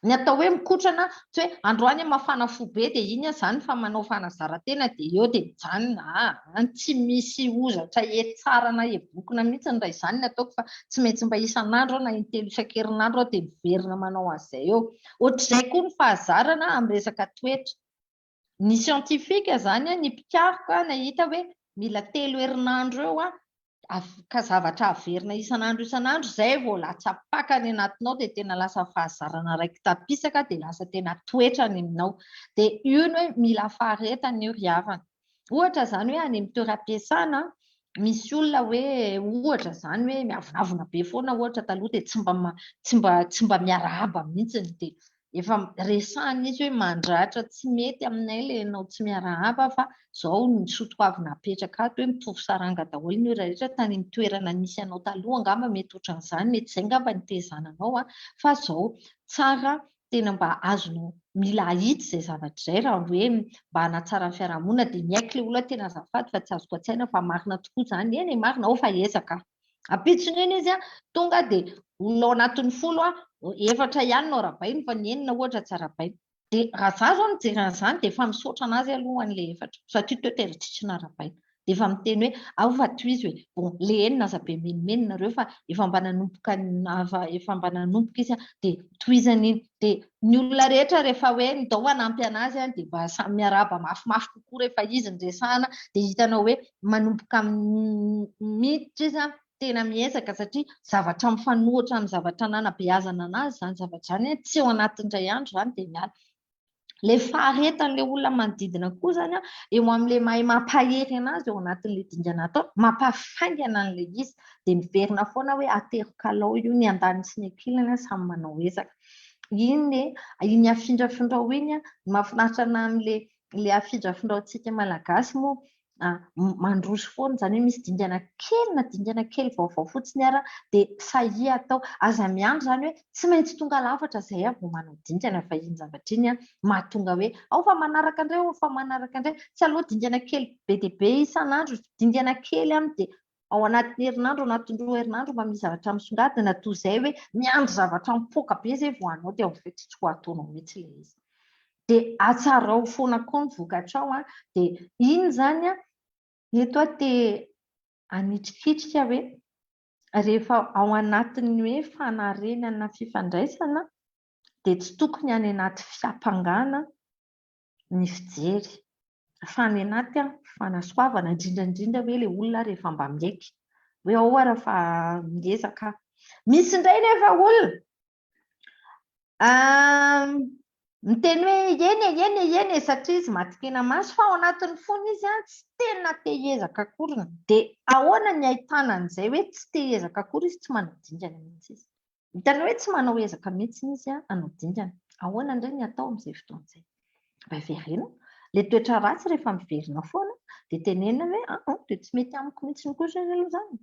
Ny atao hoe mikotrana, tsy hoe androany aho mafana fo be dia iny aho izany fa manao fanazaran-tena dia eo dia mijanona. Aa, tsy misy hozatra hetsara na hebokona mihitsy raha izany ny ataoko fa tsy maintsy mba isan'andro aho na intelo isan-kerinandro aho dia miverina manao an'izay eo. Ohatr'izay koa ny fahazarana amin'ny resaka toetra. Ny siantifika izany, ny mpikaroka nahita hoe mila telo herinandro eo ka zavatra averina isan'andro isan'andro izay vao latsa-paka any anatinao dia tena lasa fahazarana raiki-tapisaka dia lasa tena toetra any aminao. Dia io ny hoe mila faharetana io ry havana. Ohatra izany hoe any amin'ny toeram-piasana misy olona hoe ohatra izany hoe miavonavona be foana ohatra taloha dia tsy mba tsy mba tsy mba miarahaba mihitsy dia efa resahina izy hoe mandratra tsy mety aminay ilay ianao tsy miarahaba fa izao ny soatoavina apetraka ato hoe mitovy saranga daholo ny olona rehetra tany amin'ny toerana nisy anao taloha angamba mety ohatran'izany mety izay angamba ny nitezana anao an fa izao tsara tena mba azonao mila ahitsy izay zavatra izay raha hoe mba hanatsara ny fiarahamonina dia miaiky ilay olona tena azafady fa tsy azoko an-tsaina fa marina tokoa izany eny e marina ao fa ezaka ampitsony iny izy tonga dia olona ao anatin'ny folo efatra ihany no arahabainy fa ny enina ohatra tsy arahabaina dia raha za zao mijery an'izany dia efa misaotra anazy aloha an'ilay efatra satria teo tena tsisy narahabaina dia efa miteny hoe ao fa tohizo e, bon le enina aza be menomenona nareo fa efa mba nanomboka efa mba nanomboka izy dia tohizany iny dia ny olona rehetra rehefa hoe ndao hanampy anazy dia mba samy miarahaba mafimafy kokoa rehefa izy no resahana dia hitanao hoe manomboka miditra izy tena miezaka satria zavatra mifanohitra amin'ny zavatra nanabeazana anazy izany zavatra izany tsy ao anatin'ny iray andro izany dia miala Ilay faharetan'ilay olona manodidina koa izany eo amin'ilay mahay mampahery anazy eo anatin'ilay dingana atao, mampafaingana an'ilay izy. Dia miverina foana hoe atero kalao io, ny andaniny sy ny ankilany samy manao ezaka. Iny e, iny afindrafindrao iny, ny mahafinaritra anahy amin'ilay ilay afindrafindraontsika malagasy moa mandroso foana, izany hoe misy dingana kely na dingana kely vaovao fotsiny ara dia sahia atao. Aza miandry izany hoe tsy maintsy tonga lafatra izay aho vao manao dingana fa iny zavatra iny mahatonga hoe ao fa manaraka indray, ao fa manaraka indray. Tsy aleo dingana kely be dia be isan'andro, dingana kely aminy dia ao anatin'ny herinandro, ao anatin'ny roa herinandro mba misy zavatra misongadina toy izay hoe miandry zavatra mipoaka be izay vao hanao dia avy eo tsy ho ataonao mihitsy ilay izy. Dia atsarao foana koa ny vokatrao an, dia iny izany an, eto aho te hanitrikitrika hoe rehefa ao anatin'ny hoe fanarenana fifandraisana dia tsy tokony any anaty fiampangana ny fijery fa any anaty fanasoavana, indrindra indrindra hoe ilay olona rehefa mba miaiky hoe ao ara fa miezaka aho. Misy indray nefa olona miteny hoe eny e, eny e, eny e, satria izy matin-kenamaso fa ao anatin'ny fony izy tsy tena te hiezaka akory. Dia ahoana ny ahitana an'izay hoe tsy te hiezaka akory izy, tsy manao dingana mihitsy izy. Hitanao hoe tsy manao ezaka mihitsy izy hanao dingana. Ahoana indray ny atao amin'izay fotoana izay? Mba hiverena. Ilay toetra ratsy rehefa miverina foana dia tenenina hoe aa dia tsy mety amiko mihitsy kosa aloha izany.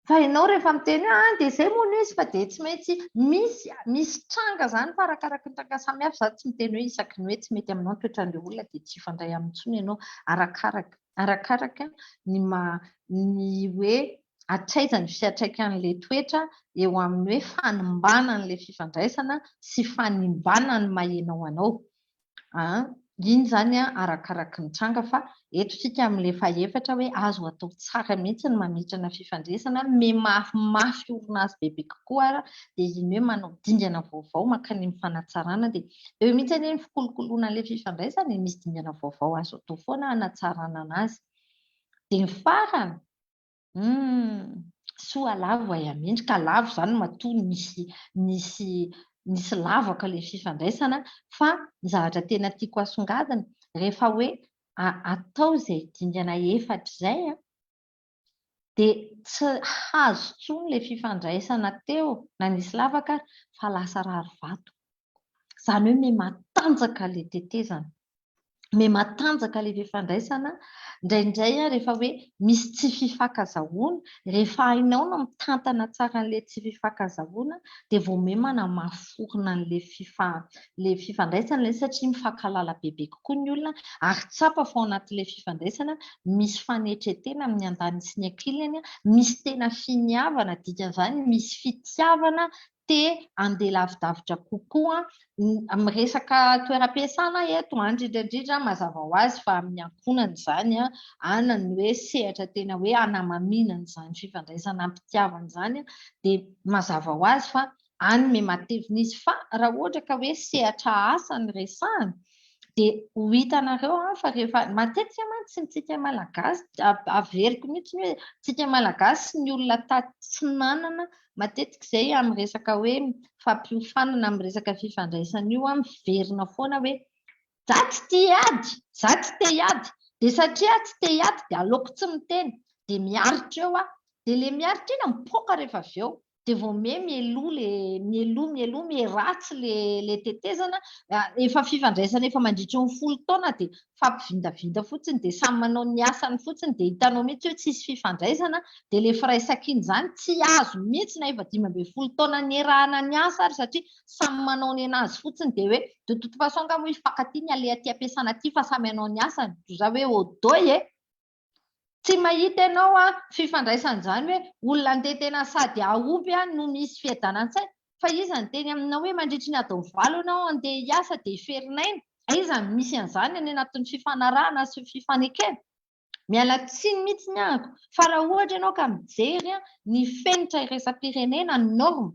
Fa ianao rehefa miteny hoe ah dia izay moa no izy fa dia tsy maintsy misy misy tranga izany fa arakaraky ny tranga samihafa izaho tsy miteny hoe isaky ny hoe tsy mety aminao ny toetran'ilay olona dia tsy hifandray aminy intsony ianao arakaraka arakaraka ny maha ny hoe hatraiza ny fiantraikan'ilay toetra eo amin'ny hoe fanimbana an'ilay fifandraisana sy fanimbana ny maha ianao anao. Iny izany arakaraky ny tranga fa eto isika amin'ilay fahefatra hoe azo atao tsara mihitsy ny mametrana fifandraisana, mihamafimafy orina azy bebe kokoa ary dia iny hoe manao dingana vaovao mankany amin'ny fanatsarana dia eo mihitsy anie ny fikolokoloana an'ilay fifandraisana e, misy dingana vaovao azo atao foana hanatsarana anazy. Dia ny farany, Humm! Soa lavo ay amindry ka lavo izany matoa nisy nisy nisy lavaka ilay fifandraisana fa ny zavatra tena tiako asongadina rehefa hoe atao izay dingana efatra izay an! Dia tsy hazo intsony ilay fifandraisana teo na nisy lavaka ary fa lasa rarivato. Izany hoe miha-matanjaka ilay tetezana. Miha-matanjaka ilay fifandraisana. Indraindray rehefa hoe misy tsy fifankazahoana, rehefa hainao ny mitantana tsara an'ilay tsy fifankazahoana dia vao miha manamafy orina an'ilay ilay fifandraisana ilay izy satria mifankahalala bebe kokoa ny olona ary tsapa fa ao anatin'ilay fifandraisana misy fanetren-tena amin'ny andaniny sy ny ankilany, misy tena finiavana, dikan'izany misy fitiavana te handeha lavidavitra kokoa amin'ny resaka toeram-piasana eto, indrindra indrindra mazava ho azy fa amin'ny ankohonana izany, any ny hoe sehatra tena hoe hanamamiana an'izany fifandraisana am-pitiavana izany dia mazava ho azy fa any me matevina izy fa raha ohatra ka hoe sehatra asa no resahana dia ho hitanareo fa rehefa matetika mantsy ny tsika malagasy averiko mihitsy ny hoe tsika malagasy sy ny olona tatsinanana matetika izay amin'ny resaka hoe fampiofanana amin'ny resaka fifandraisana io miverina foana hoe za tsy tia hiady, za tsy te hiady, dia satria aho tsy te hiady dia aleoko tsy miteny, dia miaritra eo aho, dia ilay miaritra iny mipoaka rehefa avy eo, dia vao miha mialoha le mialoha mialoha miha ratsy le le tetezana, efa fifandraisana efa mandritry ny folo taona dia fampivindavinda fotsiny dia samy manao ny asany fotsiny dia hitanao mihitsy hoe tsisy fifandraisana dia le firaisankina izany tsy azo mihitsy na efa 15 taona niarahana niasa ary satria samy manao ny anazy fotsiny dia hoe de toute façon angaha moa hifankatia ny aleha aty am-piasana aty fa samy hanao ny asany toy izay hoe odoy e! Tsy mahita ianao an, fifandraisana izany hoe olona andeha tena sady hahomby an no misy fiadanan-tsaina. Fa iza niteny aminao hoe mandritry ny adiny valo ianao andeha hiasa dia hiferinaina? Aiza no misy an'izany any anatin'ny fifanarahana sy fifanekena? Miala tsiny mihitsy ny ahako fa raha ohatra ianao ka mijery ny fenitra iraisam-pirenena, ny norme,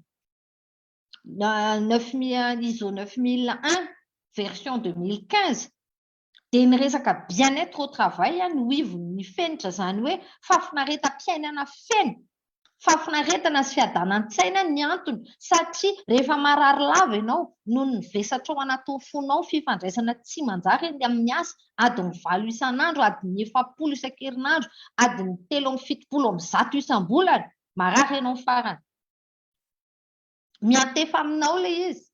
ISO 9001 version 2015, dia ny resaka bien-être au travail no ivon'ny fenitra, izany hoe fahafinaretam-piainana feno, fahafinaretana sy fiadanan-tsaina ny antony satria rehefa marary lava ianao noho ny vesatra ao anatin'ny fonao, fifandraisana tsy manjary eny amin'ny asa, adiny valo isan'andro, adiny 40 isan-kerinandro, adiny 173 isam-bolana, marary ianao farany. Miantefa aminao ilay izy.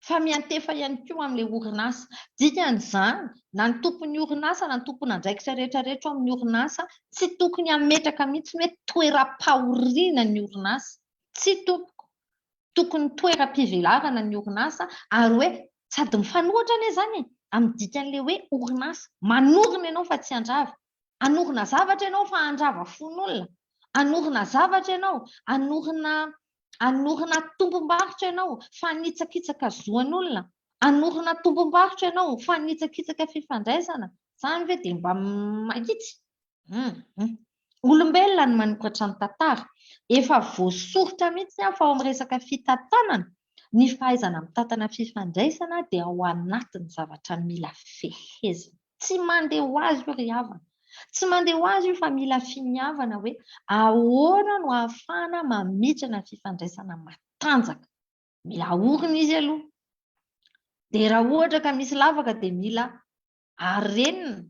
fa miantefa ihany koa amin'ilay orinasa. Dikan'izany, na ny tompon'ny orinasa na ny tompon'andraikitra rehetra rehetra ao amin'ny orinasa, tsy tokony hametraka mihitsy ny hoe toeram-pahoriana ny orinasa. Tsia tompoko. Tokony toeram-pivelarana ny orinasa ary hoe sady mifanohitra anie izany e, amin'ny dikan'ilay hoe orinasa. Manorina ianao fa tsy handrava. Hanorina zavatra ianao fa handrava fon'olona. Hanorina zavatra ianao, hanorina hanorina tombom-barotra ianao fa hanitsakitsaka zoan'olona. Hanorina tombom-barotra ianao fa hanitsakitsaka fifandraisana. Izany ve dia mba mahitsy? Hum. Olombelona no manokatra ny tantara. Efa voasoritra mihitsy fa ao amin'ny resaka fitantanana, ny fahaizana mitantana fifandraisana dia ao anatin'ny zavatra mila fehezina. Tsy mandeha ho azy io ry havana. Tsy mandeha ho azy io fa mila finiavana hoe ahoana no ahafahana mamitrana fifandraisana matanjaka. Mila aorina izy aloha. Dia raha ohatra ka misy lavaka dia mila arenina.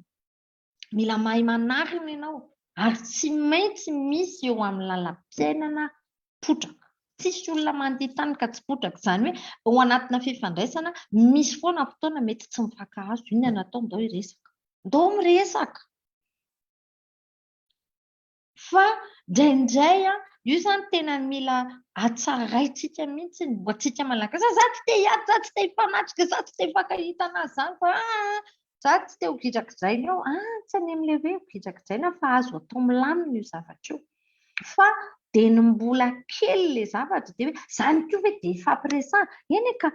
Mila mahay manarina ianao ary tsy maintsy misy eo amin'ny lalam-piainana potraka. Tsisy olona mandia tany ka tsy potraka. Izany hoe ao anatina fifandraisana misy foana fotoana mety tsy mifankahazo. Inona no atao? Ndao hiresaka. Ndao miresaka. Fa indraindray an, io izany tena mila hatsaraintsika mihitsy ho antsika Malagasy. Za tsy te hiady, za tsy te hifanatrika, za tsy te hifankahita anazy izany fa aa, za tsy te ho gidragidraina eo. Ah, tsy any amin'ilay hoe ho gidragidraina fa azo atao milamina io zavatra io. Fa dia ny mbola kely ilay zavatra dia hoe izany koa ve dia hifampiresahana? Eny e ka,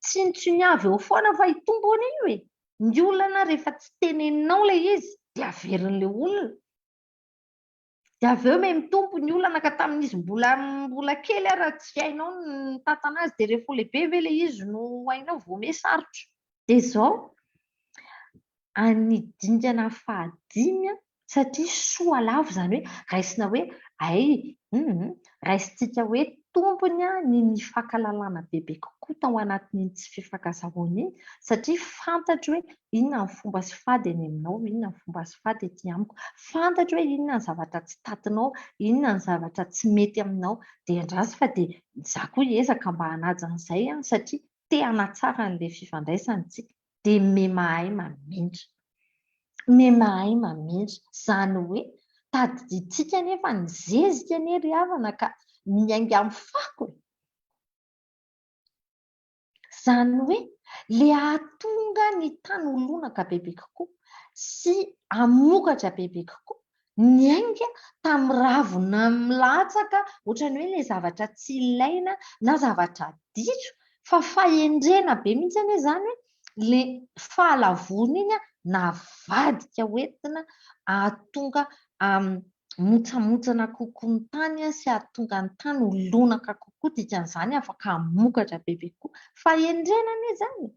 tsinontsiniavy eo foana fa hitombo anie io e. Ny olana rehefa tsy teneninao ilay izy dia averin'ilay olona. Dia avy eo miha mitombo ny olana ka tamin'izy mbola mbola kely ary tsy hainao ny mitantana azy dia rehefa ho lehibe ve ilay izy no hainao vao miha sarotra. Dia izao, any dingana fahadimy satria soa lavo izany hoe raisina hoe hay, hum, raisintsika hoe. tombony ny nifankalalana bebe kokoa tao anatin'iny tsy fifankazahoana iny satria fantatro hoe inona ny fomba sy fady eny aminao, inona ny fomba sy fady ety amiko. Fantatro hoe inona ny zavatra tsy tatinao, inona ny zavatra tsy mety aminao. Dia andraso fa dia izaho koa hiezaka mba hanaja an'izay satria te hanatsara an'ilay fifandraisana isika. Dia me mahay mamindra. Me mahay mamindra. Izany hoe tadidintsika anefa ny zezika anie ry havana ka miainga amin'ny fako e. Izany hoe ilay hahatonga ny tany ho lonaka bebe kokoa sy hamokatra bebe kokoa niainga tamin'ny ravina milatsaka ohatran'ny hoe ilay zavatra tsy ilaina na zavatra diso fa fahendrena be mihitsy anie izany hoe ilay fahalavoana iny navadika hoentina hahatonga hamontsamontsana kokoa ny tany sy hahatonga ny tany ho lonaka kokoa, dikan'izany afaka hamokatra bebe kokoa. Fahendrena anie izany e!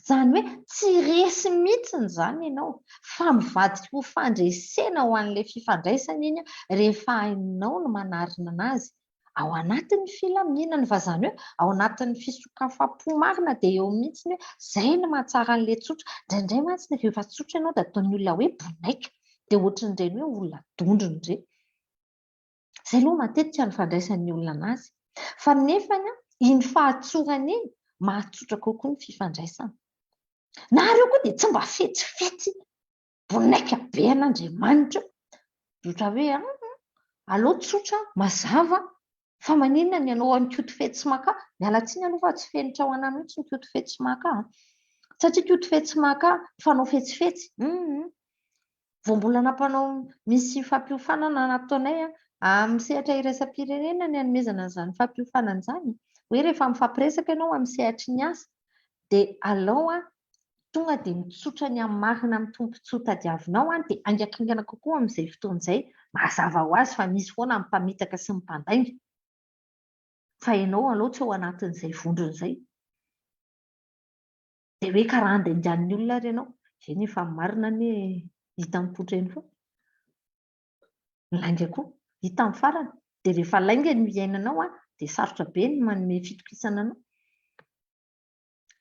Izany hoe tsy resy mihitsy izany ianao fa mivadika ho fandresena ho an'ilay fifandraisana iny rehefa hainao ny manarina anazy ao anatin'ny filaminana. Fa izany hoe ao anatin'ny fisokafam-po marina dia eo mihitsy ny hoe izay no mahatsara an'ilay tsotra. Indraindray mantsy rehefa tsotra ianao dia ataon'ny olona hoe bonaika, dia ohatran'ireny hoe olona dondrona ireny. Izay aloha matetika no fandraisan'ny olona anazy. Fa nefany iny fahatsorana iny mahatsotra kokoa ny fifandraisana. Nareo koa dia tsy mba fetsifetsy bonaika be an'Andriamanitra io. Ohatra hoe an, aleo tsotra, mazava, fa maninona ny anao an'i Koto fetsy maka? Miala tsiny aloha fa tsy fenitra ho anà mihitsy ny Koto fetsy maka an. Satria Koto fetsy maka fanao fetsifetsy. Hum. Vao mbola nampanao misy fampiofanana nataonay amin'ny sehatra iraisam-pirenena ny hanomezana an'izany fampiofanana izany. Hoe rehefa mifampiresaka ianao amin'ny sehatry ny asa dia alao tonga dia mitsotra ny amin'ny marina amin'ny tombontsoa tadiavinao dia haingankaingana kokoa amin'izay fotoana izay. Mazava ho azy fa misy foana ny mpamitaka sy ny mpandainga fa ianao alao tsy ao anatin'izay vondrona izay. Dia hoe karaha andaingan'ny olona ary ianao. Eny efa ny marina anie hita mipoitra eny foana. Ny lainga koa hita amin'ny farany. Dia rehefa lainga no iainanao dia sarotra be ny manome fitokisana anao.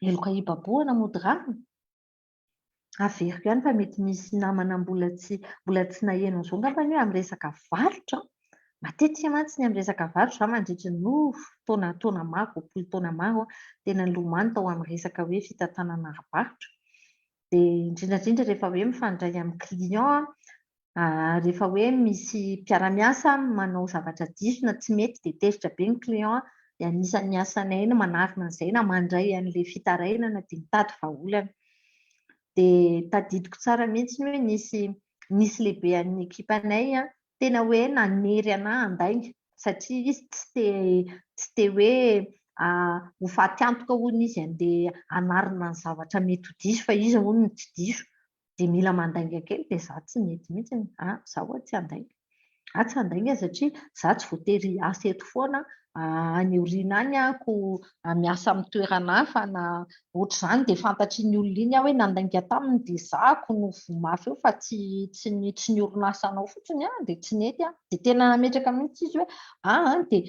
Heloka hibabohana mody rariny. Averiko ihany fa mety misy namana mbola tsy mbola tsy naheno an'izao angambany hoe amin'ny resaka varotra. Matetika mantsy ny amin'ny resaka varotra, izaho mandritry ny taona taona maro, 20 taona maro, tena nilomano tao amin'ny resaka hoe fitantanana ara-barotra. Dia indrindra indrindra rehefa hoe mifandray amin'ny client, rehefa hoe misy mpiara-miasa manao zavatra diso na tsy mety dia tezitra be ny client, dia anisan'ny asanay ny manarina an'izay na mandray an'ilay fitarainana dia mitady vahaolana. Dia tadidiko tsara mihitsy hoe nisy nisy lehibean'ny ekipanay tena hoe nanery anà handainga satria izy tsy te tsy te hoe ho faty antoka hono izy handeha hanarina ny zavatra mety ho diso fa izy hono no tsy diso dia mila mandainga kely dia izaho tsy nety mihitsy ah izaho ho'a tsy handainga aho tsy handainga satria izaho tsy voatery hiasa eto foana any aoriana any aho ko miasa amin'ny toerana hafa na ohatr'izany dia fantatry ny olona iny aho hoe nandainga taminy dia izaho no voa mafy eo fa tsy tsy ny tsy ny orinasanao fotsiny aho dia tsy nety aho dia tena nametraka mihitsy izy hoe aa dia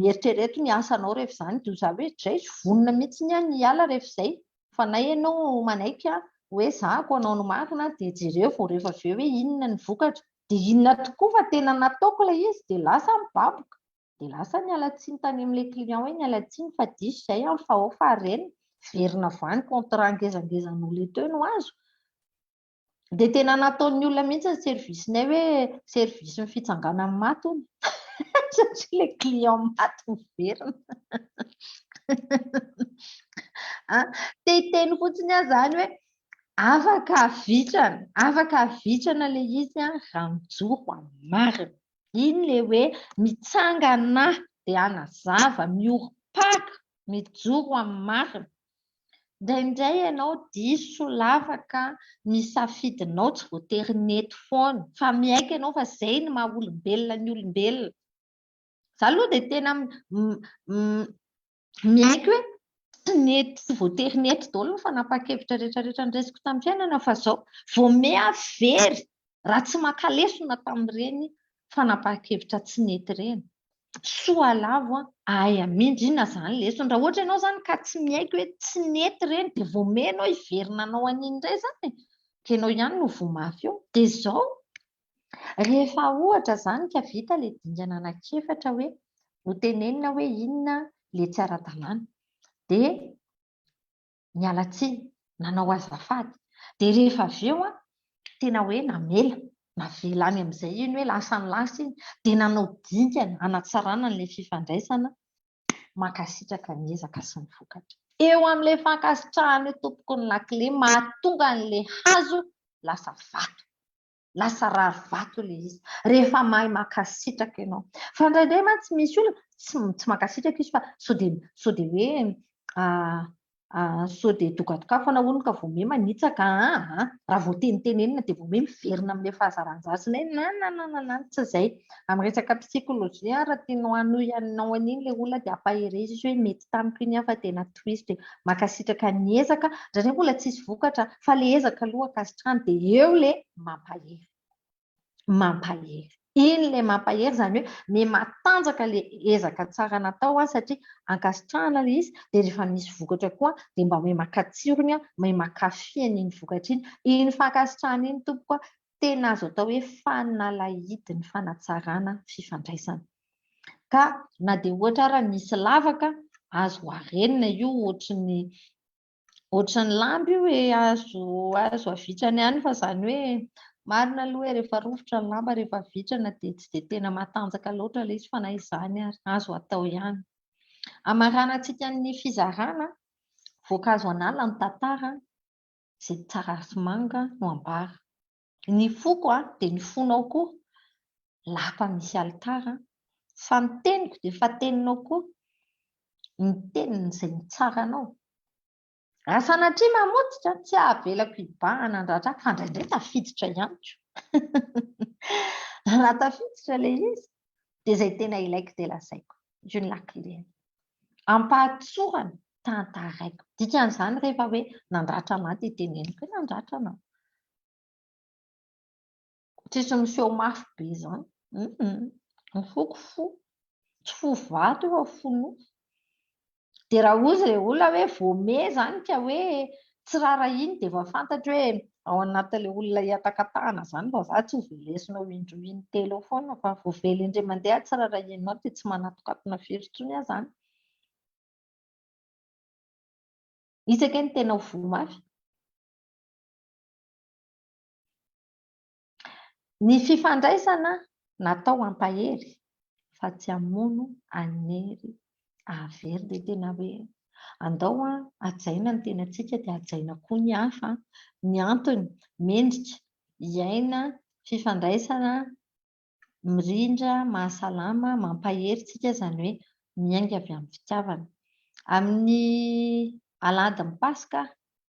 mieritrereto ny asanao rehefa izany dia izaho hoe dray vonona mihitsy aho ny hiala rehefa izay fa na ianao manaiky aho hoe zahako hanao ny marina dia jereo vao rehefa avy eo hoe inona ny vokatra. Dia inona tokoa fa tena nataoko ilay izy dia lasa nibaboka. Dia lasa niala tsiny tany amin'ilay client hoe niala tsiny fa diso izay an, fa ao fa harena. Verina avy any contrat ngezangezan'olona teo no azo. Dia tena nataon'ny olona mihitsy ny service-nay hoe service-n'ny fitsanganan'ny maty hono. Satria ilay client maty miverina. Te hiteny fotsiny aho izany hoe afaka vitrana, afaka vitrana ilay izy raha mijoro amin'ny marina. Iny ilay hoe mitsangana dia hanazava, miorim-paka, mijoro amin'ny marina. Indraindray ianao diso lavaka ny safidinao tsy voatery nety foana fa miaiky ianao fa izay no maha olombelona ny olombelona. Izaho aloha dia tena miaiky hoe tsy nety tsy voatery nety daholo ny fanapahan-kevitra rehetra rehetra noraisiko tamin'ny fiainana fa izao vao miha very raha tsy maka lesona tamin'ireny fanapahan-kevitra tsy nety ireny. Soa lavo an, ahay hamindra inona izany lesona. Raha ohatra ianao izany ka tsy miaiky hoe tsy nety ireny dia vao may ianao hiverina hanao an'iny indray izany e. Ka ianao ihany no voa mafy eo. Dia izao, rehefa ohatra izany ka vita ilay dingana anankiefatra hoe notenenina hoe inona ilay tsy ara-dalàna dia niala tsiny, nanao azafady. Dia rehefa avy eo an, tena hoe namela, navela any amin'izay iny hoe lasa ny lasa iny, dia nanao dingana hanatsarana an'ilay fifandraisana, mankasitraka ny ezaka sy ny vokatra. Eo amin'ilay fankasitrahana eo tompoko ny lakile mahatonga an'ilay hazo lasa vato. Lasa rary vato ilay izy. Rehefa mahay mankasitraka ianao. Fa indraindray mantsy misy olona tsy tsy mankasitraka izy fa sao dia sao dia hoe sao dia dokadokafana hono ka vao miha manitsaka an, raha vao tenitenenina dia vao miha miverina amin'ilay fahazaran-dratsiny hoe na na na na na tsy izay. Amin'ny resaka psychologie raha tianao hanohy hanao an'iny ilay olona dia ampaherezo izy hoe mety tamiko iny aho fa tena tohizo dia mankasitraka ny ezaka, indraindray mbola tsisy vokatra fa ilay ezaka aloha ankasitrahana dia eo ilay mampahery. Mampahery. Iny ilay mampahery izany hoe miha-matanjaka ilay ezaka tsara natao satria ankasitrahana ilay izy dia rehefa misy vokatra koa dia mba mahay maka tsirony, mahay mankafy an'iny vokatra iny. Iny fankasitrahana iny tompoko tena azo atao hoe fanalahidin'ny fanatsarana fifandraisana. Ka na dia ohatra ara misy lavaka, azo harenina io ohatry ny ohatry ny lamba io e, azo azo avitrana ihany fa izany hoe marina aloha hoe rehefa rovitra ny lamba rehefa avitrana dia tsy dia tena matanjaka loatra ilay izy fa na izany ary azo atao ihany. Hamaranantsika ny fizarana, voankazo an'ala ny tantara, izay tsara sy manga no ambara. Ny foko dia ny fonao koa, lapa misy alitara, fa ny teniko dia efa teninao koa, ny tenin'izay mitsara anao. Raha sanatria mamotika, tsy avelako hibahana handratra ahy, fa indraindray tafiditra ihany ko. Raha tafiditra ilay izy, dia izay tena ilaiko dia lazaiko. Io ny lakileny. Ampahatsorana, tantaraiko. Dikan'izany rehefa hoe nandratra anà dia teneniko hoe nandratra anà. Tsisy miseho mafy be izany. Ny foko fo. Tsy fo vato io fa fo nofo. Dia raha hozy ilay olona hoe voamehy izany ka hoe tsy raharahiany dia efa fantatro hoe ao anatin'ilay olona hihatakatahana izany fa za tsy ho velesinao indroa intelo eo foana fa voavely indray mandeha tsy raharahianao dia tsy manatokatona firy intsony aho izany. Iza ange no tena ho voa mafy? Ny fifandraisana natao hampahery fa tsy hamono, hanery, hahavery dia tena hoe andao hajaina ny tenantsika dia hajaina koa ny hafa. Ny antony mendrika hiaina fifandraisana mirindra, mahasalama, mampahery tsika izany hoe miainga avy amin'ny fitiavana. Amin'ny alahadin'ny Paska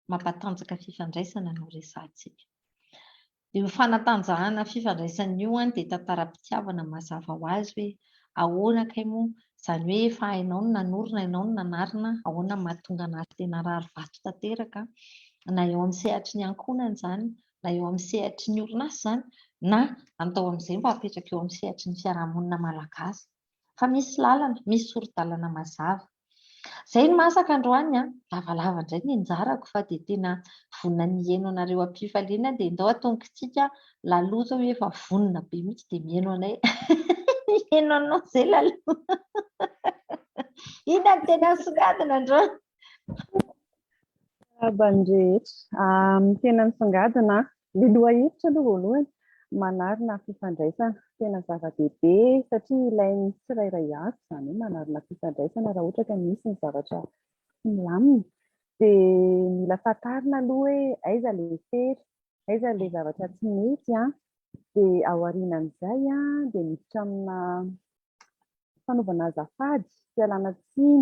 mampatanjaka fifandraisana no resahantsika. Io fanatanjahana fifandraisana io dia tantaram-pitiavana mazava ho azy hoe ahoana kay moa, izany hoe efa hainao ny nanorina, hainao ny nanarina, ahoana no mahatonga an'azy tena rary vato tanteraka, na eo amin'ny sehatry ny ankohonana izany, na eo amin'ny sehatry ny orinasa izany, na atao amin'izay mba hapetraka eo amin'ny sehatry ny fiarahamonina malagasy. Fa misy lalana, misy sori-dalana mazava. Izay no masaka androany an! Lavalava indray ny anjarako fa dia tena vonona ny hihaino anareo am-pifaliana dia ndao atombokintsika Lalou izao efa vonona be mihitsy dia mihaino anay. Mihaino anao izay Lalou. Inona no tena nisongadina androany? Miarahaba ny rehetra. Ny tena nisongadina, ilay lohahevitra aloha voalohany, manarina fifandraisana. Tena zava-dehibe satria ilain'ny tsirairay avy izany hoe manarina fifandraisana raha ohatra ka misy ny zavatra tsy milamina. Dia mila fantarina aloha hoe aiza ilay fery, aiza ilay zavatra tsy mety an. Dia aorianan'izay dia miditra amina fanaovana azafady, fialana tsiny,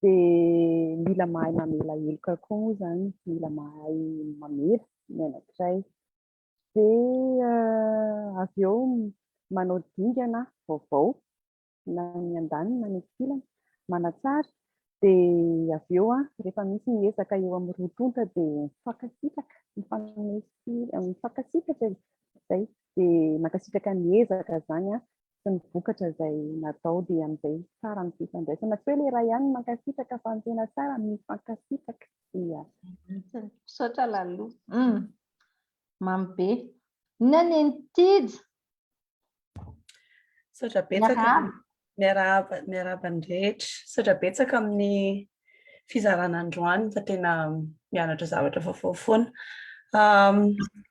dia mila mahay mamela heloka koa moa izany, mila mahay mamela ny anankiray. Dia avy eo manao dingana vaovao na ny andaniny na ny ankilany, manatsara, dia avy eo rehefa misy ny ezaka eo amin'ny roa tonta dia mifankasitraka, mifankasitraka e, izay, dia mankasitraka ny ezaka izany. sy ny vokatra izay natao dia amin'izay tsara ny fifandraisana. Tsy hoe ilay iray ihany no mankasitraka fa ny tena tsara mifankasitraka. Ia. Misaotra Lalou. Mamy be. Inona ny an'i Tija? Misaotra betsaka. Miarahaba, miarahaba ny rehetra. Misaotra betsaka amin'ny fizarana androany fa tena mianatra zavatra vaovao foana.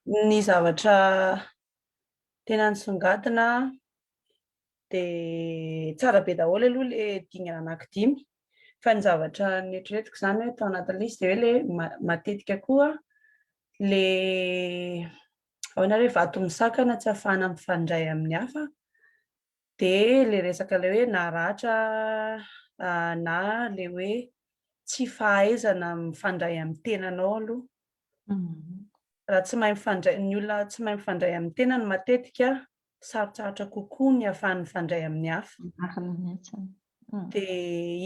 Ny zavatra tena nisongadina dia tsara be daholo aloha ilay dingana anankidimy fa ny zavatra noeritreretiko izany hoe tao anatin'ilay izy dia hoe ilay matetika koa ilay ahoana re vato misakana tsy ahafahana mifandray amin'ny hafa dia ilay resaka ilay hoe naratra na ilay hoe tsy fahaizana mifandray amin'ny tenanao aloha. Raha tsy mahay mifandray, ny olona tsy mahay mifandray amin'ny tenany matetika sarotsarotra kokoa ny ahafahany mifandray amin'ny hafa. Marina mihitsy. Dia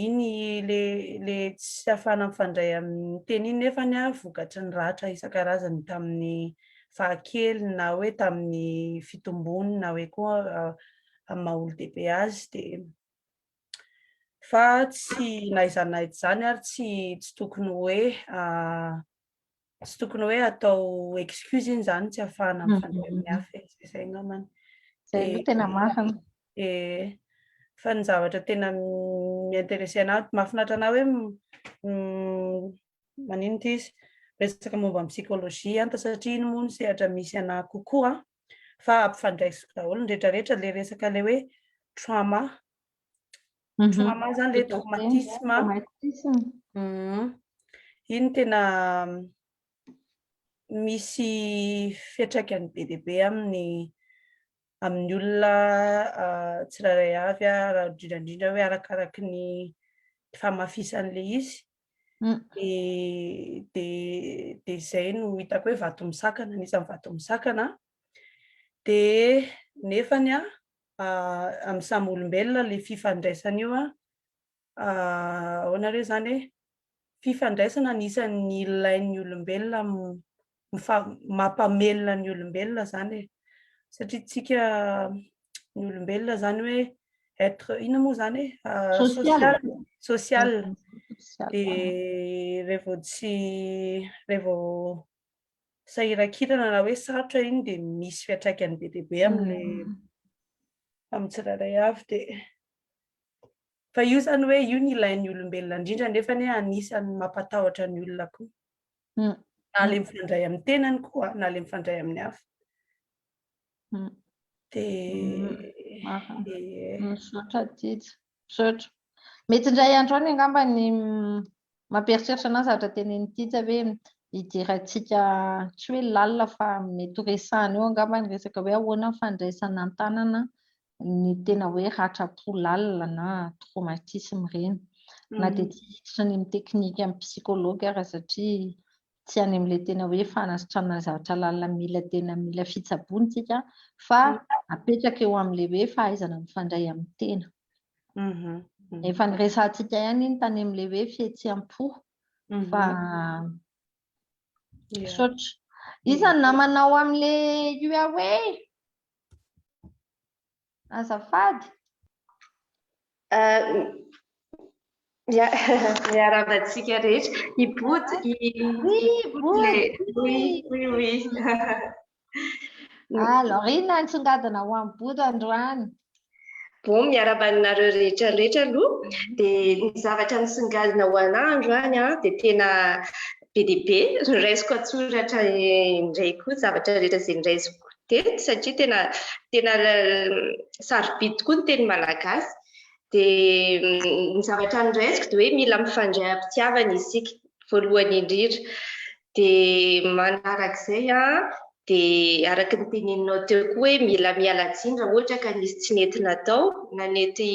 iny le le tsy ahafahana mifandray amin'ny tena iny nefany a vokatry ny ratra isan-karazany tamin'ny fahakeliny na hoe tamin'ny fitombony na hoe koa amin'ny maha olon-dehibe azy dia fa tsy na izany na izany ary tsy tsy tokony hoe tsy tokony hoe atao excuse iny izany tsy ahafahana mifandray amin'ny hafa e, izay angambany. Izay aloha tena marina. Eh, fa ny zavatra tena mi-intéresser anahy, mahafinaritra anahy hoe maninona ity izy, resaka momba ny psychologie an, satria iny moa no sehatra misy anahy kokoa, fa ampifandraisiko daholo ny rehetrarehetra, ilay resaka ilay hoe trauma. Trauma izany ilay traumatisme. Traumatisme. Iny tena misy fiantraikany be dia be amin'ny amin'ny olona tsirairay avy, raha indrindra indrindra hoe arakaraky ny fahamafisan'ilay izy. Dia dia dia izay no hitako hoe vato misakana, anisan'ny vato misakana. Dia nefany an, amin'ny samy olombelona ilay fifandraisana io an, ahoana re izany e, fifandraisana anisan'ny ilain'ny olombelona mampamelona ny olombelona izany e, satria tsika ny olombelona izany hoe être inona moa izany e, social, social, dia rehefa tsy rehefa sahirankirana na hoe sarotra iny dia misy fiantraikany be dia be amin'ilay amin'ny tsirairay avy dia fa io izany hoe io ny ilain'ny olombelona indrindra nefa anie anisan'ny mampatahotra ny olona koa. Na ilay mifandray amin'ny tenany koa na ilay mifandray amin'ny hafa. Dia Misaotra Tija. Misaotra. Mety indray andro any angamba ny mampieritreritra anahy zavatra tenenin'i Tija hoe hidirantsika tsy hoe lalina fa mety ho resahana eo angamba ny resaka hoe ahoana ny fandraisana an-tanana ny tena hoe ratram-po lalina na traumatisme ireny. Na dia tsy hiditra any amin'ny teknika amin'ny psychologue ara satria tsy any amin'ilay tena hoe fanasitranana zavatra lalina mila tena mila fitsaboana isika fa apetraka eo amin'ilay hoe fahaizana mifandray amin'ny tena. Efa niresahantsika ihany iny tany amin'ilay hoe fihetseham-po fa misaotra. Iza ny namanao amin'ilay Huawei? Azafady. Miarahaba antsika rehetra. I Body, i Oui, Oui, oui, oui. Alors, inona ny songadina ho an'i Body androany? Bon, miarahaba anareo rehetra rehetra aloha. Dia ny zavatra nisongadina ho anahy androany dia tena be dia be. Noraisiko an-tsoratra indray koa ny zavatra rehetra izay noraisiko teto satria tena tena sarobidy tokoa ny teny malagasy. Dia ny zavatra noraisiko dia hoe mila mifandray am-pitiavana isika voalohany indrindra. Dia manarak'izay dia araka ny teneninao teo koa hoe mila miala tsiny raha ohatra ka nisy tsy nety natao na nety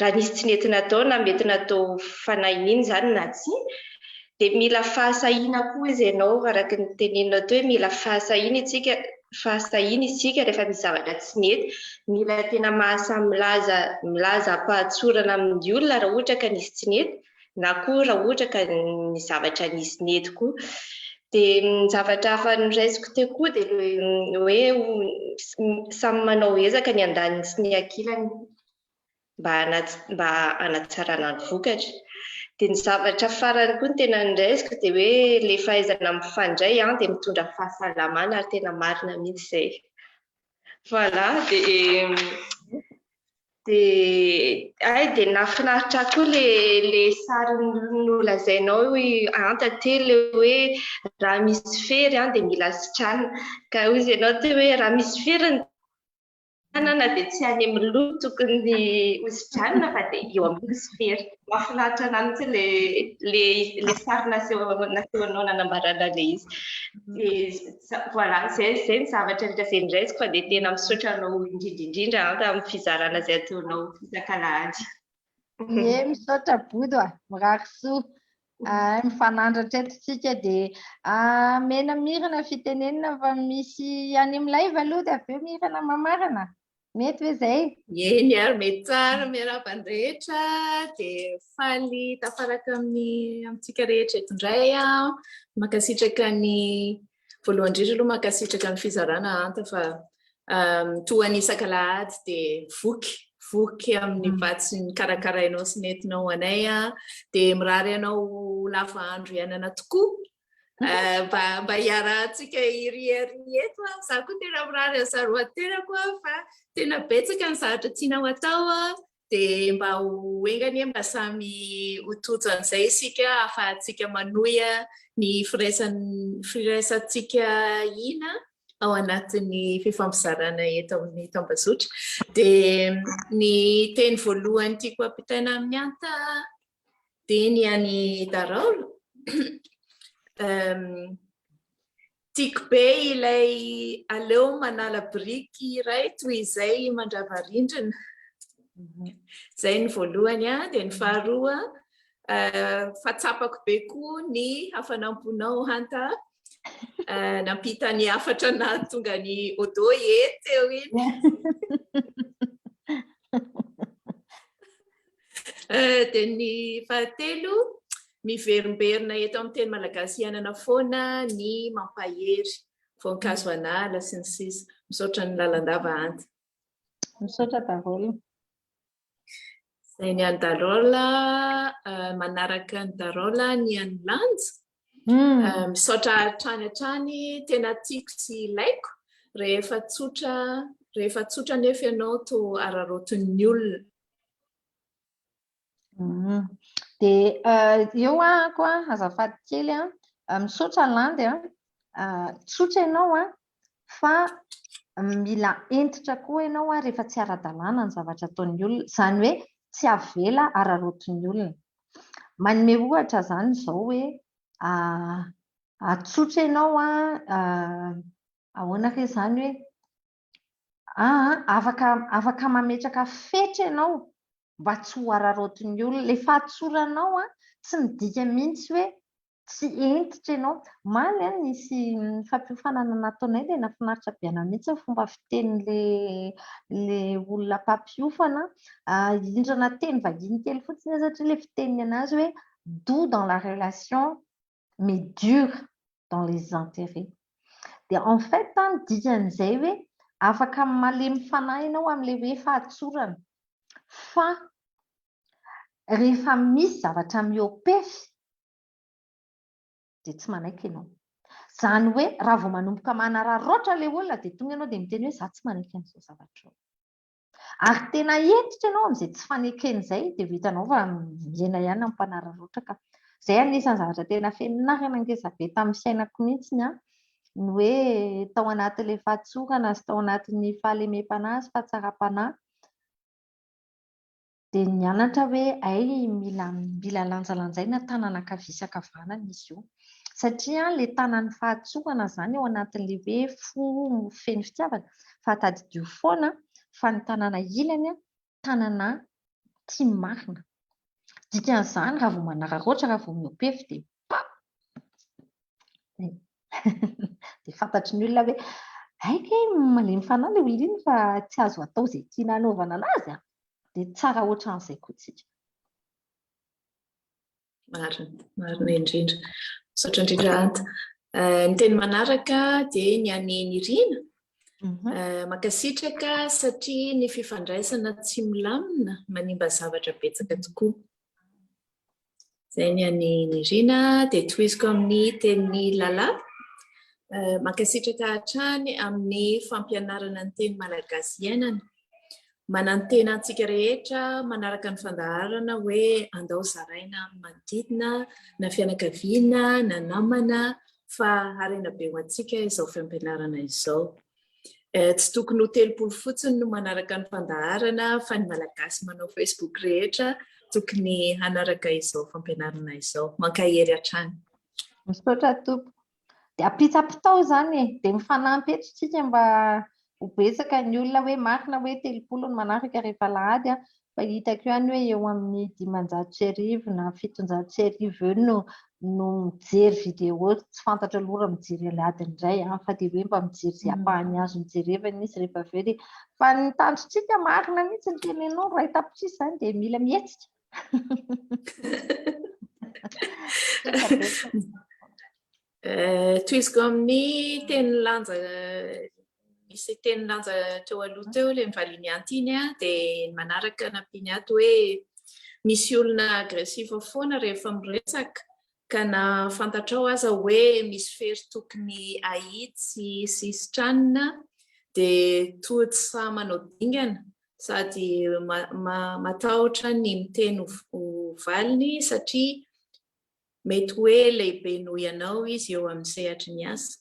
raha nisy tsy nety natao na mety natao fanahy nino izany na tsia. Dia mila fahasahiana koa izy ianao araka ny teneninao teo hoe mila fahasahiana isika, fahasahiana isika rehefa misy zavatra tsy nety. Mila tena mahasahy milaza milaza am-pahatsorana amin'ny olona raha ohatra ka nisy tsy nety na koa raha ohatra ka ny zavatra nisy nety koa. Dia ny zavatra hafa noraisiko teo koa dia ilay hoe samy manao ezaka ny andaniny sy ny ankilany mba mba hanatsarana ny vokatra. Dia ny zavatra farany koa ny tena noraisiko dia hoe ilay fahaizana mifandray dia mitondra fahasalamana ary tena marina mihitsy izay. Voilà, dia Dia hay dia nahafinaritra ahy koa ilay ilay sary nolazainao i Anta teo ilay hoe raha misy fery an dia mila sitranina. Ka hoy izy ianao teo hoe raha misy fery ny tanana dia tsy any amin'ny loha tokony ho sitranina fa dia eo amin'ny misy fery. Mahafinaritra anahy mihitsy ilay ilay ilay sary naseho nasehonao nanambarana ilay izy. Dia voilà, izay izay ny zavatra rehetra izay noraisiko fa dia tena misaotra anao indrindra indrindra Anta amin'ny fizarana izay ataonao isak'alahady. Ie, misaotra Bodo a, mirary soa. Ah, mifanandratra eto tsika dia ah, mena mirana fitenenana fa misy any amin'ny live aloha dia avy eo mirana mamarana. Mety ve izay? Eny ary mety tsara, miarahaba ny rehetra dia faly tafaraka amin'ny amintsika rehetra eto indray aho. Mankasitraka ny voalohany indrindra aloha mankasitraka ny fizarana Anta fa toa ny isak'alahady dia voky, voky amin'ny vatsy nokarakarainao sy nentinao ho anay dia mirary anao ho lava andro iainana tokoa. Mba mba hiarahantsika hiriaria eto an, za koa tena mirary an'i zareo aterako an, fa tena betsaka ny zavatra tiana ho atao an, dia mba ho enga anie mba samy ho tojo an'izay isika ahafahantsika manohy ny firaisan- firaisantsika hina ao anatin'ny fifampizarana eto amin'ny tambazotra. Dia ny teny voalohany tiako hampitaina amin'i Anta Dia ny an'i Daraolo, tiako be ilay aleo manala biriky iray toy izay mandrava rindrina. Izay ny voalohany, dia ny faharoa, fa tsapako be koa ny hafanam-ponao Hanta nampita ny hafatra nahatonga ny Odo e teo iny. Dia ny fahatelo, miverimberina eto amin'ny teny malagasy iainana foana ny mampahery, voankazo an'ala sy ny sisa. Misaotra ny lalandava Anta. Misaotra daholo. Izay ny an'i Darola, manaraka an'i Darola ny an'i Lanja. Misaotra hatrany hatrany, tena tiako sy ilaiko rehefa tsotra, rehefa tsotra nefa ianao toa araraotin'ny olona. Dia eo ahako an, azafady kely an, misaotra Landy an, tsotra ianao an, fa mila hentitra koa ianao an rehefa tsy ara-dalàna ny zavatra ataon'ny olona, izany hoe tsy avela araraotin'ny olona. Manome ohatra izany izao hoe tsotra ianao an, ahoana re izany hoe Aa, afaka afaka mametraka fetra ianao mba tsy ho araraotin'ny olona. Ilay fahatsoranao an, tsy midika mihitsy hoe tsy hentitra ianao. Omaly an, nisy fampiofanana nataonay dia nahafinaritra be anà mihitsy ny fomba fitenin'ilay ilay olona mpampiofana. Hindrana teny vahiny kely fotsiny aho satria ilay fiteniny an'azy hoe doux dans la relation mais dur dans les intérêts. Dia en fait ny dikan'izay hoe afaka malemy fanahy ianao amin'ilay hoe fahatsorana fa rehefa misy zavatra mihoa-pefy dia tsy manaiky ianao. Izany hoe raha vao manomboka manararaotra ilay olona dia tonga ianao dia miteny hoe izaho tsy manaiky an'izao zavatra izao. Ary tena hentitra ianao amin'izay tsy fanekena izay dia ho hitanao fa mihena ihany ny mpanararaotra ka. Izay anisan'ny zavatra tena fianarana ngeza be tamin'ny fiainako mihitsy an, ny hoe tao anatin'ilay fahatsorana sy tao anatin'ny fahalemem-panahy sy fahatsaram-panahy dia nianatra hoe hay mila mila lanjalanjaina tanana ankavia sy ankavanana izy io. Satria ilay tanan'ny fahatsorana izany ao anatin'ilay hoe fo feno fitiavana fa tadidio foana fa ny tanana ilany tanana tia ny marina. Dikan'izany raha vao manararaotra, raha vao mihoa-pefy dia pap! Dia fantatry ny olona hoe hay kay malemy fanahy ilay olona iny fa tsy azo atao izay tiana hanaovana anazy an! Dia tsara ohatran'izay koa tsika. Marina, marina indrindra. Misaotra indrindra Anta. Ny teny manaraka dia ny an'i Nirina. Mankasitraka satria ny fifandraisana tsy milamina manimba zavatra betsaka tokoa. Izay ny an'i Nirina dia tohiziko amin'ny tenin'i Lala. Mankasitraka hatrany amin'ny fampianarana ny teny malagasy iainana. Manantena antsika rehetra manaraka ny fandaharana hoe andao zaraina amin'ny manodidina na fianakaviana na namana fa harena be ho antsika izao fampianarana izao. Tsy tokony ho 30 fotsiny no manaraka ny fandaharana fa ny Malagasy manao Facebook rehetra tokony hanaraka izao fampianarana izao. Mankahery hatrany. Misaotra tompoko. Dia ampitsapitao izany e. Dia mifanampy eto isika mba ho betsaka ny olona hoe marina hoe 30 no manaraka rehefa alahady an, fa hitako ihany hoe eo amin'ny 1500 na 1700 eo no no mijery vidéo, tsy fantatro aloha raha mijery alahady indray an, fa dia hoe mba mijery izay ampahany azony jerevana izy rehefa avy eo dia fa ny tanjontsika marina mihitsy ny teneninao, 1 tapitrisa izany dia mila mihetsika. Tohiziko amin'ny teny lanja, misy teny lanja teo aloha teo ilay nivaliany anty iny an, dia ny manaraka nampiany ato hoe misy olona agressif foana rehefa miresaka ka na fantatrao aza hoe misy fery tokony ahitsy sy sitranina dia toa tsy sahy manao dingana sady matahotra ny miteny ho valiny satria mety hoe lehibe noho ianao izy eo amin'ny sehatry ny asa.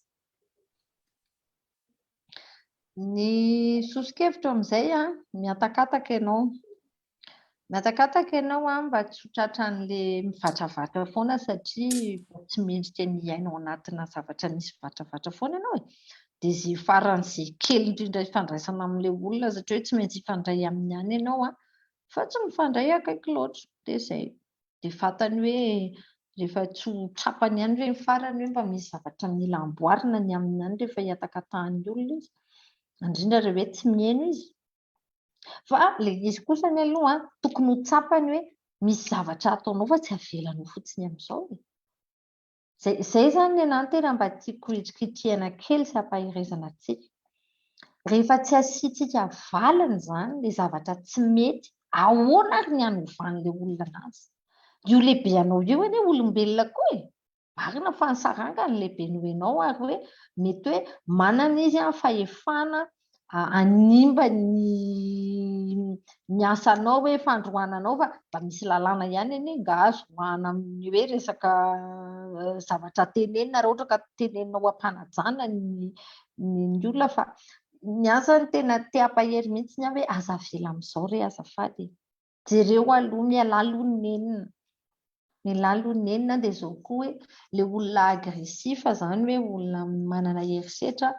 Ny soso-kevitro amin'izay an, mihatakataka ianao. Mihatakataka ianao an, mba tsy ho tratran'ilay mivatravatra foana satria tsy mendrika ny hiaina ao anatina zavatra misy vatravatra foana ianao e. Dia izay faran'izay kely indrindra ifandraisana amin'ilay olona satria hoe tsy maintsy hifandray aminy ihany ianao an, fa tsy mifandray akaiky loatra. Dia izay. Dia fantany hoe rehefa tsy ho tsapany ihany ve ny farany hoe mba misy zavatra mila amboarina ny aminy ihany rehefa hihatakatahan'ny olona izy. Indrindra raha hoe tsy mihaino izy. Fa ilay izy kosa anie aloha an, tokony ho tsapany hoe misy zavatra ataonao fa tsy avelanao fotsiny amin'izao e. Izay, izay izany ny anahy no tena mba tiako hitrikitrihana kely sy hampaherezana antsika. Rehefa tsy asiantsika valiny izany ilay zavatra tsy mety, ahoana ary ny hanovan'ilay olona anazy? Io lehibe anao io anie olombelona koa e! Marina fa ny saranga no lehibe noho ianao ary hoe mety hoe manana izy fahefana hanimba ny ny asanao hoe fandroahana anao fa mba misy lalàna ihany anie nga azo roahana amin'ny hoe resaka zavatra tenenina raha ohatra ka teneninao am-panajana ny ny olona fa ny ahy zany tena te hampahery mihitsy aho hoe aza avela amin'izao re azafady e. Jereo aloha, mialà aloha ny nenina. Mialà aloha ny nenina dia izao koa hoe ilay olona agressif izany hoe olona manana herisetra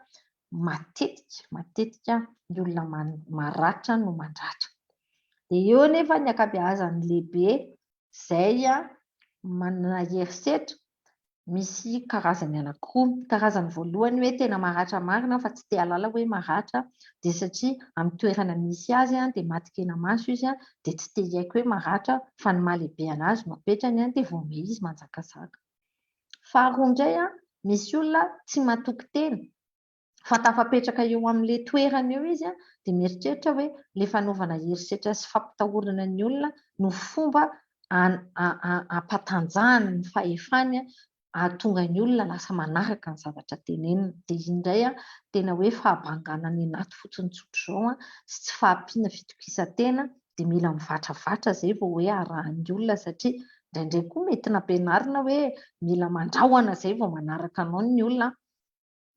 matetika, matetika ny olona maratra no mandratra. Dia eo anefa ny ankabeazan'ny lehibe izay manana herisetra misy karazany anankiroa. Karazany voalohany hoe tena maratra marina fa tsy te hahalala hoe maratra dia satria amin'ny toerana misy azy dia matin-kenamaso izy dia tsy te hiaiky hoe maratra fa ny maha lehibe an'azy no apetrany dia vao may izy manjakazaka. Faharoa indray misy olona tsy matoky tena fa tafapetraka eo amin'ilay toerana eo izy dia mieritreritra hoe ilay fanaovana herisetra sy fampitahorana ny olona no fomba hampatanjahany ny fahefany hahatonga ny olona lasa manaraka ny zavatra tenenina. Dia iny indray tena hoe fahabangana ny anaty fotsiny tsotra izao sy tsy fahampiana fitokisan-tena dia mila mivatravatra izay vao hoe arahan'ny olona satria indraindray koa mety nampianarina hoe mila mandrahona izay vao manaraka anao ny olona.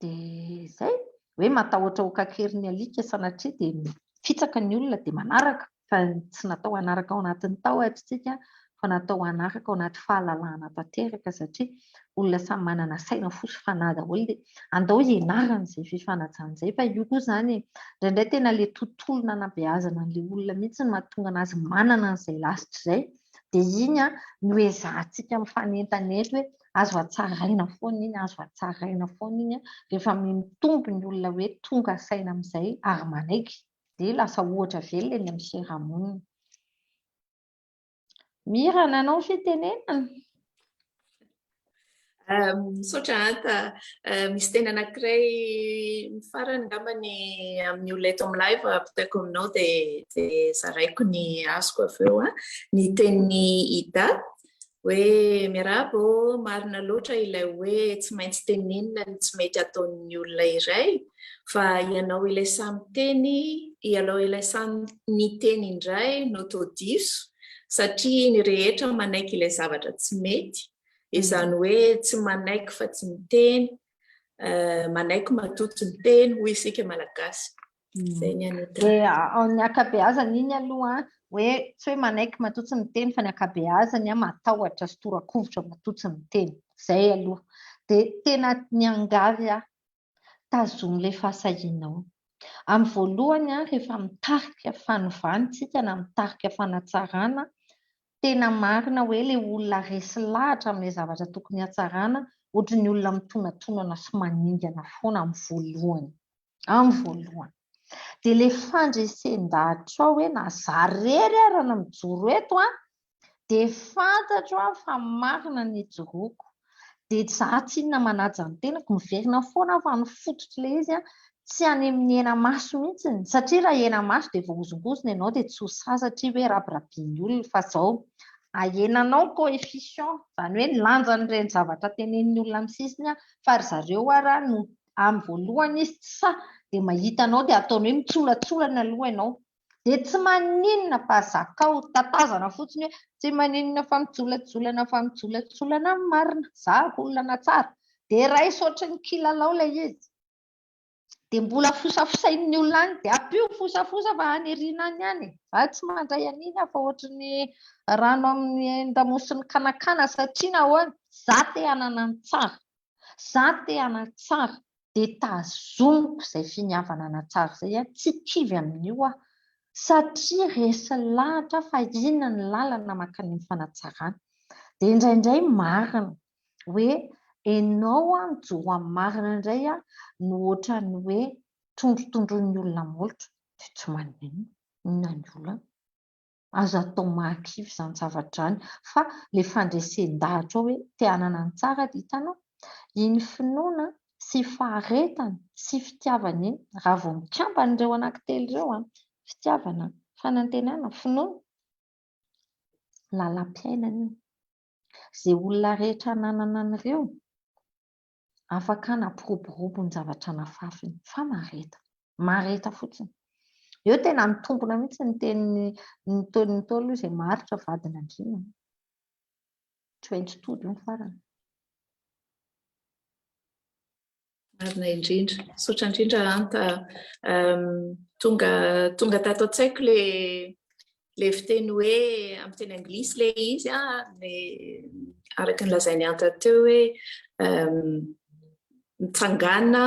Dia izay, hoe matahotra ho kakerin'ny alika sanatria dia mifitsaka ny olona dia manaraka fa tsy natao hanaraka ao anatin'ny tahotra isika fa natao hanaraka ao anaty fahalalahana tanteraka satria olona samy manana saina, fo sy fanahy daholo dia andao hianarana izay fifanajana izay fa io koa izany e, indraindray tena ilay tontolo nanabeazana an'ilay olona mihitsy no mahatonga an'azy manana an'izay lasitra izay dia iny no ezahantsika mifanentana eto hoe azo hatsaraina foana iny, azo hatsaraina foana iny rehefa mitombo ny olona hoe tonga saina amin'izay ary manaiky dia lasa ohatra velona eny amin'ny fiarahamonina. Mira, nanao fitenenana? Misaotra Anta. Misy teny anankiray farany angamba ny amin'ny olona eto amin'ny live ampitaiko aminao dia dia zaraiko ny azoko avy eo. Ny tenin'i Ida hoe miarahaba ô, marina loatra ilay hoe tsy maintsy tenenina ny tsy mety ataon'ny olona iray fa ianao ilay sahy miteny, ianao ilay sahy niteny indray no toa diso satria ny rehetra manaiky ilay zavatra tsy mety. Izany hoe tsy manaiky fa tsy miteny, manaiky matoa tsy miteny hoy isika Malagasy. Izay ny an'ny Dia ny ankabeazany iny aloha hoe tsy hoe manaiky matoa tsy miteny fa ny ankabeazany matahotra sy tora-kovitra matoa tsy miteny. Izay aloha. Dia tena miangavy aho, tazomy ilay fahasahianao. Amin'ny voalohany rehefa mitarika fanovana isika na mitarika fanatsarana, tena marina hoe ilay olona resy lahatra amin'ilay zavatra tokony hatsarana, ohatry ny olona mitonatonana sy maningana foana amin'ny voalohany. Amin'ny voalohany. Dia ilay fandresen-dahatrao hoe na za irery ara no mijoro eto an, dia fantatro aho fa marina ny ijoroako. Dia za tsinona manaja ny tenako, miverina foana aho fa ny fototr'ilay izy an, tsy any amin'ny hena-maso mihitsy, satria raha hena-maso dia voahozongozona ianao dia tsy ho sahy satria hoe rabirabian'ny olona, fa izao ahenanao ny coefficient, izany hoe ny lanjan'ireny zavatra tenenin'ny olona amin'ny sisiny an, fa ry zareo ara no amin'ny voalohany izy tsy sahy dia mahita anao dia ataony hoe mitsolatsolana aloha ianao, dia tsy maninona fa zakao, tatazana fotsiny hoe tsy maninona fa mijolatsolana fa mijolatsolana ny marina, zahako olona tsara, dia raiso ohatry ny kilalao ilay izy, dia mbola fosafosain'ny olona any, dia ampio fosafosa fa any aoriana any ihany e, za tsy mandray an'iny aho fa ohatry ny rano amin'ny lamosin'ny kanakana satria nahoana? Za te hanana ny tsara, za te hanatsara, dia tazomiko izay finiavana hanatsara izay aho, tsy kivy amin'io aho satria resy lahatra aho fa inona ny lalana mankany amin'ny fanatsarana. Dia indraindray marina hoe ianao mijoro amin'ny marina indray no ohatran'ny hoe tondrotondroin'ny olona molotra, dia tsy maninona, inona ny olana? Aza atao mahakivy izany zavatra izany fa ilay fandresen-dahatra ao hoe te hanana ny tsara dia hitanao, iny finoana sy faharetana sy fitiavana iny, raha vao mikambana ireo anankitelo ireo an, fitiavana, fanantenana, finoana, lalam-piainana io. Izay olona rehetra nanana an'ireo, afaka nampiroborobo ny zavatra nafafiny fa mahareta, mahareta fotsiny. Eo tena mitombina mihitsy ny tenin'ny ny Ntaolo izay maharitra vadin'Andriana. Tsy maintsy tody io ny farany. Marina indrindra. Misaotra indrindra Anta. Tonga tonga tato an-tsaiko le le fiteny hoe amin'ny teny anglisy le izy an, le araka ny lazain'i Anta teo hoe mitsangàna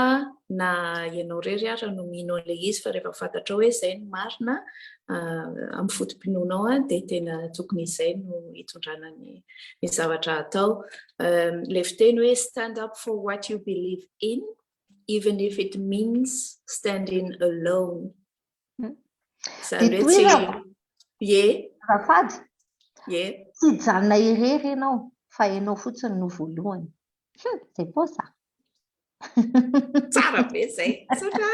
na ianao irery ara no mino an'ilay izy fa rehefa fantatrao hoe izay no marina amin'ny foto-pinoanao dia tena tokony izay no hitondrana ny ny zavatra atao. Ilay fiteny hoe stand up for what you believe in even if it means standing alone. Izany hoe tsy Ie. Azafady. Ie. Tsy hijanona irery ianao fa ianao fotsiny no voalohany. Hum, c'est beau ça. Tsara be izay. Tsotra.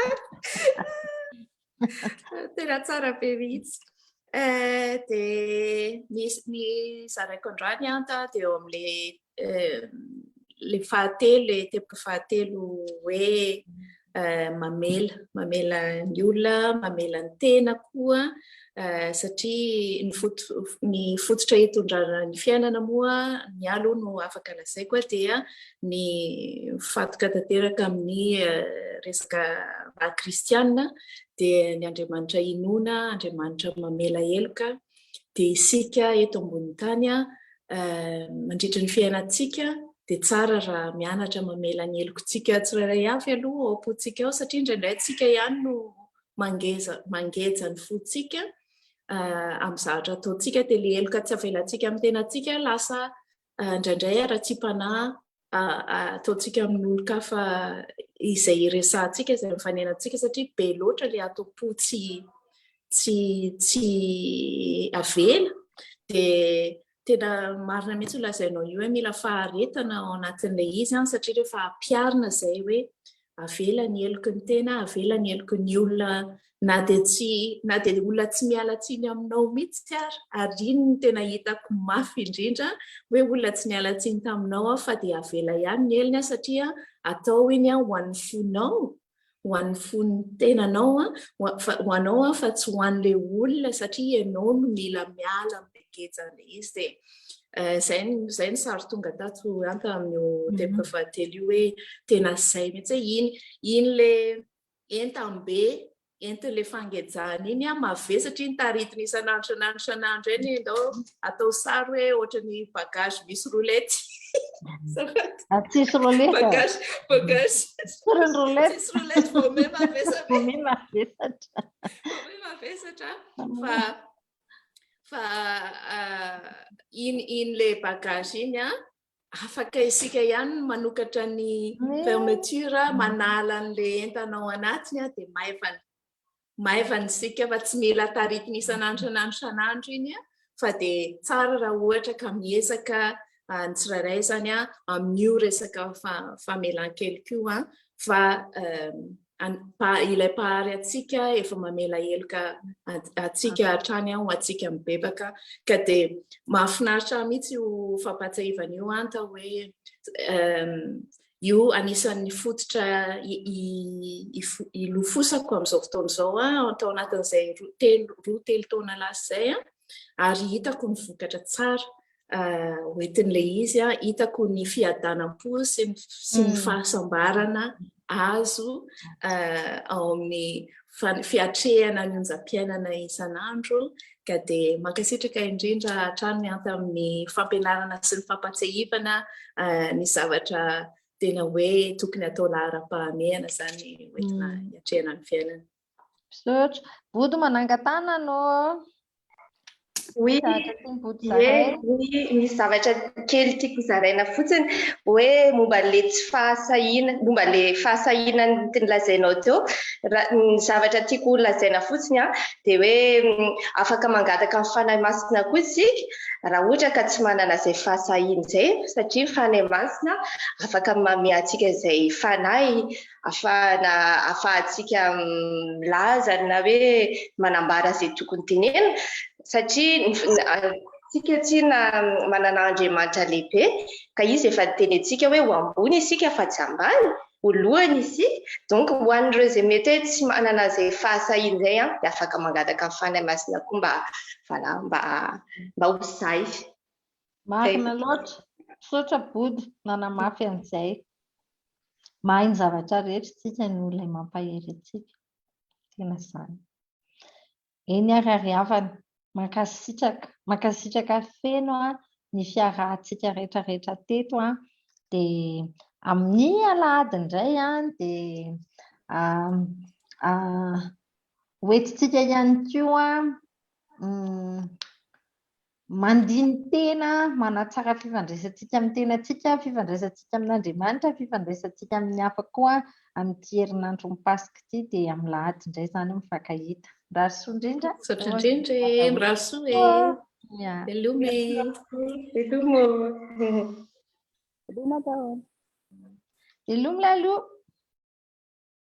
Tena tsara be mihitsy. Eh, dia ny ny zaraiko androany anta dia eo amin'ilay eh, le fahatelo, le teboka fahatelo hoe eh, mamela, mamela ny olona, mamela ny tena koa satria ny foto ny fototra hitondrana ny fiainana moa ny ahy aloha no afaka lazaiko dia ny mifatoka tanteraka amin'ny resaka maha kristianina dia ny Andriamanitra inoana, Andriamanitra mamela heloka, dia isika eto ambonin'ny tany mandritra ny fiainantsika dia tsara raha mianatra mamela ny helokontsika tsirairay avy aloha ao am-pontsika ao satria indraindray tsika ihany no mangeza mangeja ny fontsika amin'ny zavatra ataontsika dia ilay heloka tsy avelantsika amin'ny tenantsika lasa indraindray haratsiam-panahy ataontsika amin'olon-kafa izay iresahantsika, izay mifanenantsika satria be loatra ilay ato-po tsy tsy tsy avela dia. tena marina mihitsy io lazainao io hoe mila faharetana ao anatin'ilay izy an, satria rehefa ampiharina izay hoe avela ny heloky ny tena, avela ny heloky ny olona na dia tsy na dia olona tsy miala tsiny aminao mihitsy ary, ary iny no tena hitako mafy indrindra hoe olona tsy niala tsiny taminao aho fa dia avela ihany ny helony satria atao iny ho an'ny fonao ho an'ny fon'ny tenanao ho anao fa tsy ho an'ilay olona satria ianao no mila miala amin'ilay gejan'ilay izy dia izay izay ny sary tonga tato anta amin'io teboka fahatelo io hoe tena izay mihitsy hoe iny iny ilay entam-be entin'ilay fangejana iny an, mavesatra iny taritiny isan'andro isan'andro isan'andro eny, ndao atao sary hoe ohatran'ny bagage misy roulette. Ah, tsisy roulette. Bagage, bagage. Tsisy roulette. Tsisy roulette vao may mavesatra. Vao may mavesatra. Vao may mavesatra fa fa iny iny le bagage iny an Afaka isika ihany no manokatra ny fermeture, manala an'ilay entana ao anatiny dia maivana. Maivana isika fa tsy mila taritina isan'andro isan'andro isan'andro iny fa dia tsara raha ohatra ka miezaka ny tsirairay izany amin'io resaka famelan-keloka io fa ilay Mpahary antsika efa mamela heloka antsika hatrany ho antsika mibebaka. Ka dia mahafinaritra ahy mihitsy io fampahatsiahivana io Anta hoe io anisan'ny fototra ilofosako amin'izao fotoana izao tao anatin'izay roa telo roa telo taona lasa izay ary hitako ny vokatra tsara hoentin'ilay izy, hitako ny fiadanam-po sy ny sy ny fahasambarana azo ao amin'ny fiatrehana ny onjam-piainana isan'andro ka dia mankasitraka indrindra hatrany Mihanta amin'ny fampianarana sy ny fampatsiahivana ny zavatra tena hoe tokony atao laharam-pahamehana izany hoentina hiatrehana ny fiainana. Misaotra. Bodo manangan-tanana ô. Oui, misy zavatra kely tiako zaraina fotsiny hoe momba an'ilay tsy fahasahiana, momba an'ilay fahasahiana nolazainao teo. Ny zavatra tiako holazaina fotsiny an, dia hoe afaka mangataka ny Fanahy Masina koa isika raha ohatra ka tsy manana izay fahasahiana izay, satria ny Fanahy Masina afaka manome antsika izay fanahy Afahana afahantsika milaza na hoe manambara izay tokony tenenina satria tsika tsinona manana Andriamanitra lehibe ka izy efa niteny antsika hoe ho ambony isika fa tsy ambany, ho lohany isika. Donc ho an'ireo izay mety hoe tsy manana izay fahasahiana izay dia afaka mangataka ny Fanahy Masina koa mba voilà mba mba ho sahy. Marina loatra. Misaotra Bodo nanamafy an'izay. Mahay ny zavatra rehetra isika no ilay mampahery antsika. Tena izany. Eny ary ary havana, mankasitraka, mankasitraka feno ny fiarahantsika rehetra rehetra teto dia amin'ny alahady indray dia hoentintsika ihany koa Mandini-tena, manatsara fifandraisantsika amin'ny tenantsika, fifandraisantsika amin'Andriamanitra, fifandraisantsika amin'ny hafa koa amin'ity herinandron'ny Paska ity dia amin'ny lahady indray izany mifankahita. Mirary soa indrindra. Misaotra indrindra e, mirary soa e. Veloma e. Veloma. Veloma daholo. Veloma Lalou.